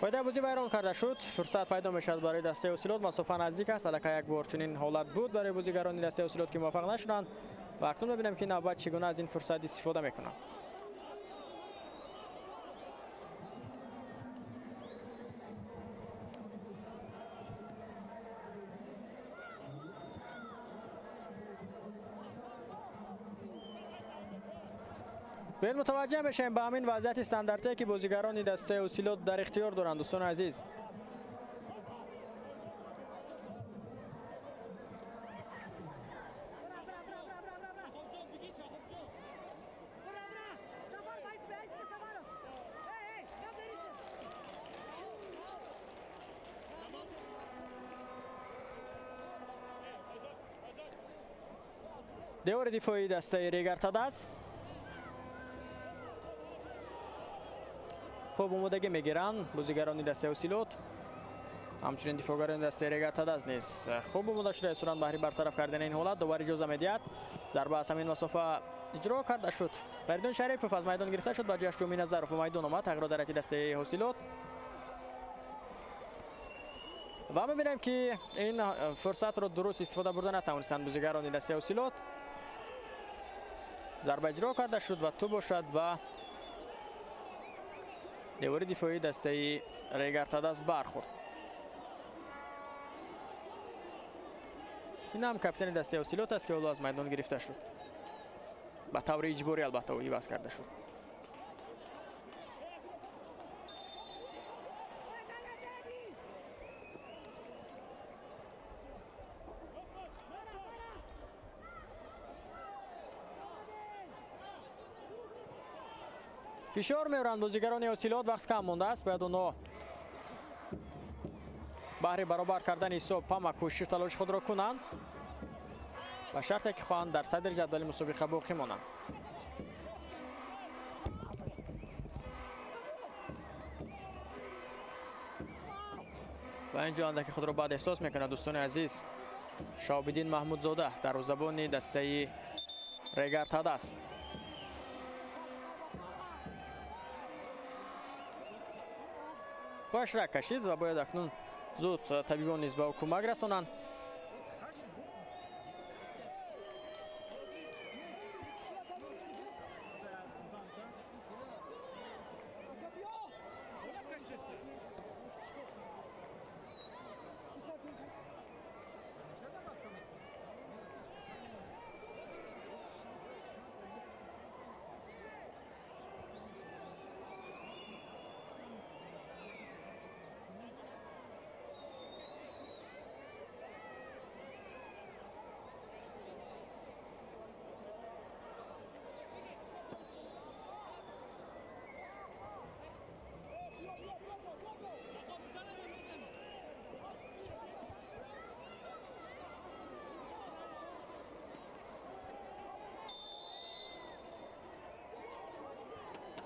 S1: Қоидаи бозӣ вайрон карда шуд. Фурсат пайдо мешавад барои дастаи Ҳосилот. Масофа наздик аст. Аллакай як бор чунин ҳолат буд барои бозигарони дастаи Ҳосилот ки муваффақ нашуданд ва акнун мебинем ки навбат чӣ гуна аз ин фурсат истифода мекунанд. Биёед мутаваҷҷеҳ мешавем ба ҳамин вазъияти стандартие, ки бозигарони дастаи Ҳосилот дар ихтиёр доранд, дӯстони азиз. Девори дифоии дастаи Регар-ТадАЗ хуб омодагӣ мегиранд бозигарони дастаи Ҳосилот. Ҳамчунин дифоъгарони дастаи Регар-ТадАЗ низ хуб омода шуда истоданд баҳри бартараф кардани ин ҳолат. Довар иҷоза медиҳад. Зарба аз ҳамин масофа иҷро карда шуд. Фаридун Шарипов аз майдон гирифта шуд, ба ҷояш Ҷумӣ Назаров ба майдон омад. Тағйирот дар ҳайати дастаи Ҳосилот. Ва мебинем, ки ин фурсатро дуруст истифода бурда натавонистанд бозигарони дастаи Ҳосилот. Зарба иҷро карда шуд ва тӯб бошад ба девори дифоии дастаи Регар-ТадАЗ бархӯрд. Ин ҳам капитани дастаи Ҳосилот аст, ки ҳоло аз майдон гирифта шуд. Ба таври иҷборӣ албатта ӯ иваз карда шуд. Фишор меоранд бозигарони Ҳосилот, вақт кам мондааст, бояд онҳо баҳри баробар кардани ҳисоб ҳама кӯшишу талоши худро кунанд, ба шарте ки хоҳанд дар садри ҷадвали мусобиқа боқӣ монанд. Ва инҷо андаке худро бад эҳсос мекунад, дӯстони азиз. Шаҳобиддин Маҳмудзода, дарвозабони дастаи Регар-ТадАЗ. Пояш рак кашид ва бояд акнун зуд табибон низ ба ӯ кӯмак расонанд.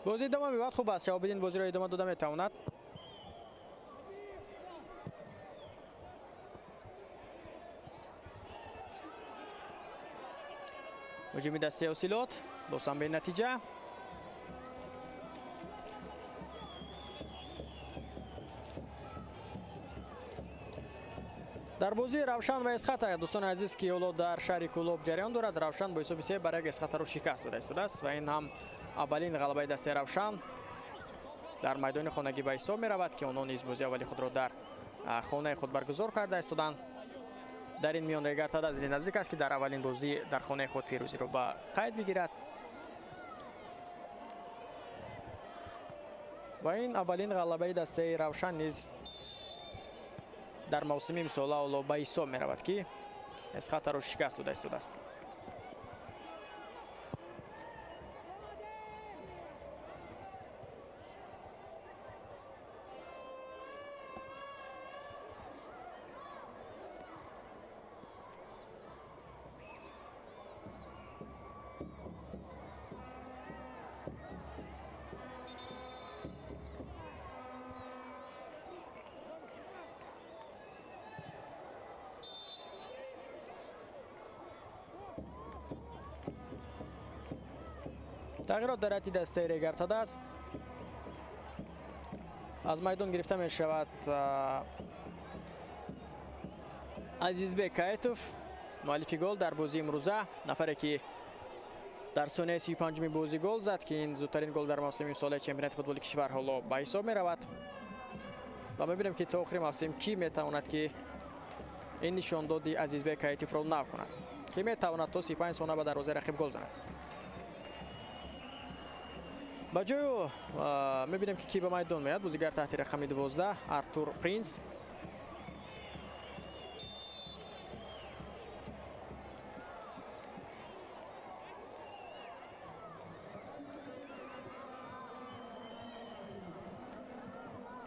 S1: Бозӣ идома меёбад. Хуб аст, Шаҳобиддин бозиро идома дода метавонад. Ҳуҷуми дастаи Ҳосилот боз ҳам бенатиҷа. Дар бозии Равшан ва Эсхата, дӯстони азиз, ки ҳоло дар шаҳри Кӯлоб ҷараён дорад, Равшан бо ҳисоби 3-1 Эсхатаро шикаст дода истодааст ва ин ҳам аввалин ғалабаи дастаи Равшан дар майдони хонагӣ ба ҳисоб меравад, ки онҳо низ бозии аввали худро дар хонаи худ баргузор карда истоданд. Дар ин миён Регар-ТадАЗ наздик аст, ки дар аввалин бозӣ дар хонаи худ пирӯзиро ба қайд бигирад ва ин аввалин ғалабаи дастаи Равшан низ дар мавсими имсола ҳоло ба ҳисоб меравад, ки Эсхатаро шикаст дода истодааст. Тағйирот дар ҳайати дастаи Регар-ТадАЗ. Аз майдон гирифта мешавад Азизбек Каитов, муаллифи гол дар бозии имрӯза, нафаре ки дар сонияи 35-уми бозӣ гол зад, ки ин зудтарин гол дар мавсими имсолаи чемпионати футболи кишвар ҳоло ба ҳисоб меравад. Ва мебинем, ки то охири мавсим кӣ метавонад, ки ин нишондоди Азизбек Каитовро нав кунад, ки метавонад то 35 сона ба дарвозаи рақиб гол занад. Ба ҷои ӯ мебинем, ки ки ба майдон меояд. Бозигар таҳти рақами 12 Артур Принс.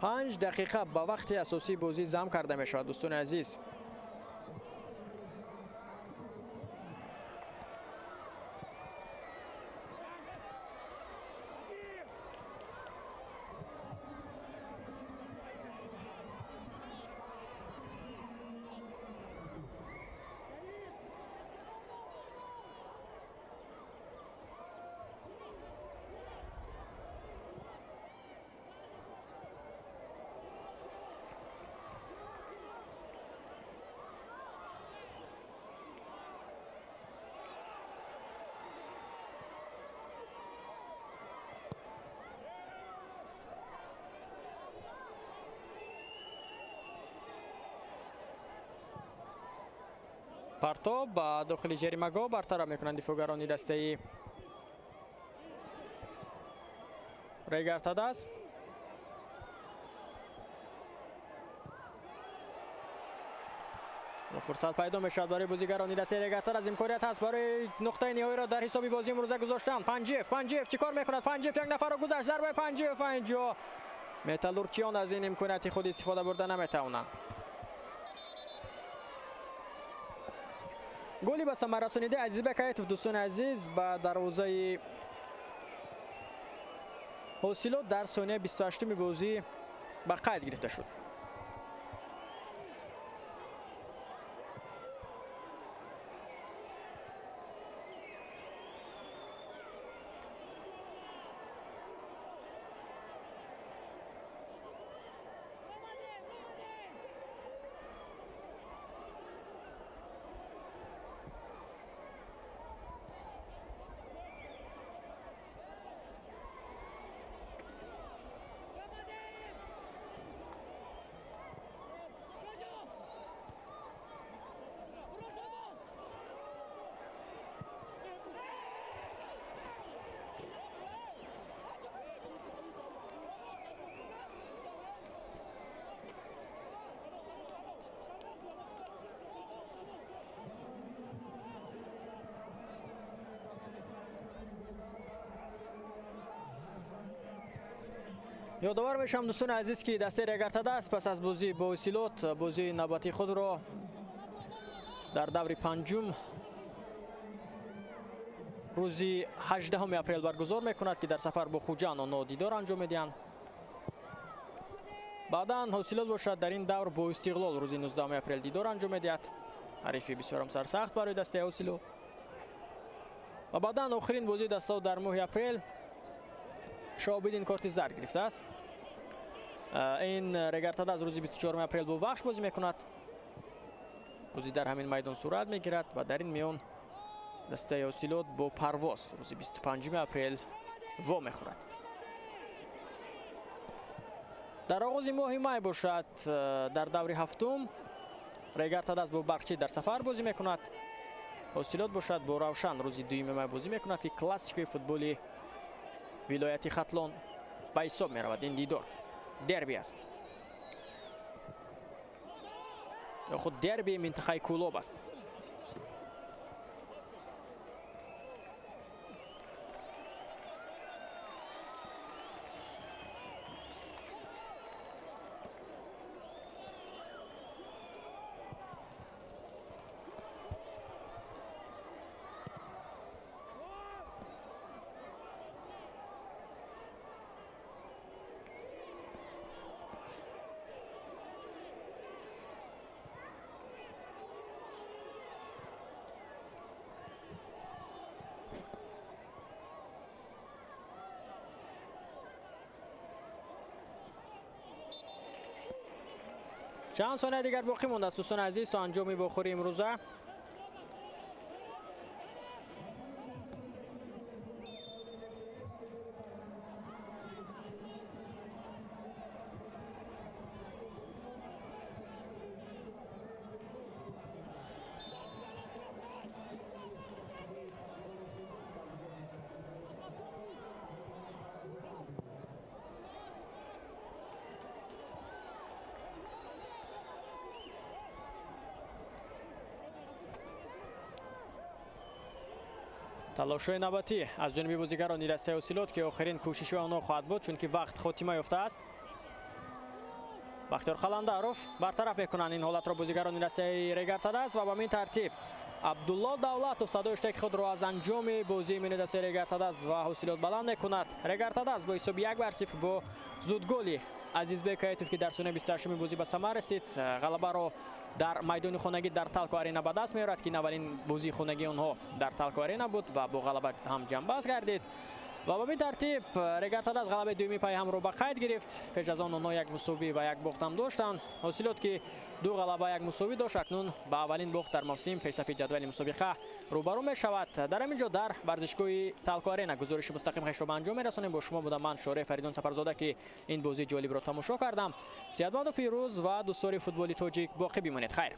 S1: Панҷ дақиқа ба вақти асосии бозӣ зам карда мешавад, дӯстони азиз. Партоб ба дохили ҷаримагоҳ бартараф мекунанд дифоъгарони дастаи Регар-ТадАЗ. Фурсат пайдо мешавад барои бозигарони дастаи Регар-ТадАЗ. Имконият ҳаст барои нуқтаи ниҳоиро дар ҳисоби бозии имрӯза гузоштан. Панҷиев, Панҷиев чӣ кор мекунад? Панҷиев як нафарро гузашт, зарбаи Панҷиев. Инҷо металлургчиён аз ин имконияти худ истифода бурда наметавонанд. Голи ба самар расонидаи Азизбек Аитов, дӯстони азиз, ба дарвозаи Ҳосилот дар сонияи 28-уми бозӣ ба қайд гирифта шуд. Ёдовар мешавам, дӯстони азиз, ки дастаи Регар-ТадАЗ пас аз бозӣ бо Ҳосилот бозии навбатии худро дар даври панҷум рӯзи 18 апрел баргузор мекунад, ки дар сафар бо Хуҷанд онҳо дидор анҷом медиҳанд. Баъдан Ҳосилот бошад дар ин давр бо Истиқлол рӯзи 19 апрел дидор анҷом медиҳад. Ҳарифи бисёрам сарсахт барои дастаи Ҳосилот. Ва баъдан охирин бозии дастаҳо дар моҳи апрел Шоҳобиддин корти зард гирифтааст. Ин Регар-ТадАЗ рӯзи 24 апрел бо Вахш бозӣ мекунад. Бозӣ дар ҳамин майдон сурат мегирад ва дар ин миён дастаи Ҳосилот бо Парвоз рӯзи 25 апрел во мехӯрад. Дар оғози моҳи май бошад, дар даври ҳафтум Регар-ТадАЗ бо Барқчӣ дар сафар бозӣ мекунад. Ҳосилот бошад бо Равшан рӯзи 2 май бозӣ мекунад, ки классикаи футболи вилояти Хатлон ба ҳисоб меравад. Ин дидор дерби аст, ё худ дерби минтақаи Кӯлоб аст. Чанд сония дигар боқӣ мондааст, дӯстони азиз, то анҷоми бохӯрии имрӯза. Талошҳои навбатӣ аз ҷониби бозигарони дастаи Ҳосилот, ки охирин кӯшиши онҳо хоҳад буд, чунки вақт хотима ёфтааст. Бахтиёр Қаландаров бартараф мекунанд ин ҳолатро бозигарони дастаи Регартадаз ва ба ҳамин тартиб Абдулло Давлатов садои иштироки худро аз анҷоми бозии миёни дастаи Регартадаз ва Ҳосилот баланд мекунад. Регартадаз бо ҳисоби 1-0 бо зудголи Азизбек Аитов, ки дар сонияи 28-уми бозӣ ба самар расид, ғалабаро дар майдони хонагӣ дар Талко Арена ба даст меорад, ки ин аввалин бозии хонагии онҳо дар Талко Арена буд ва бо ғалаба ҳам ҷамъбаст гардид. Ва ба ин тартиб Регартадаз ғалабаи дуюми пайҳамро ба қайд гирифт. Пеш аз он онҳо як мусовӣ ва як бохт ҳам доштанд. Ҳосилот, ки ду ғалаба, як мусовӣ дошт, акнун ба аввалин бохт дар мавсим пешсафи ҷадвали мусобиқа рӯбарӯ мешавад. Дар ҳамин ҷо дар варзишгоҳи Талко Арена гузориши мустақим хешро ба анҷом мерасонем. Бо шумо будам ман, Шореҳ Фаридун Сафарзода, ки ин бозии ҷолибро тамошо кардам. Сиҳатманду пирӯз ва дӯстдори футболи тоҷик боқӣ бимонед. Хайр.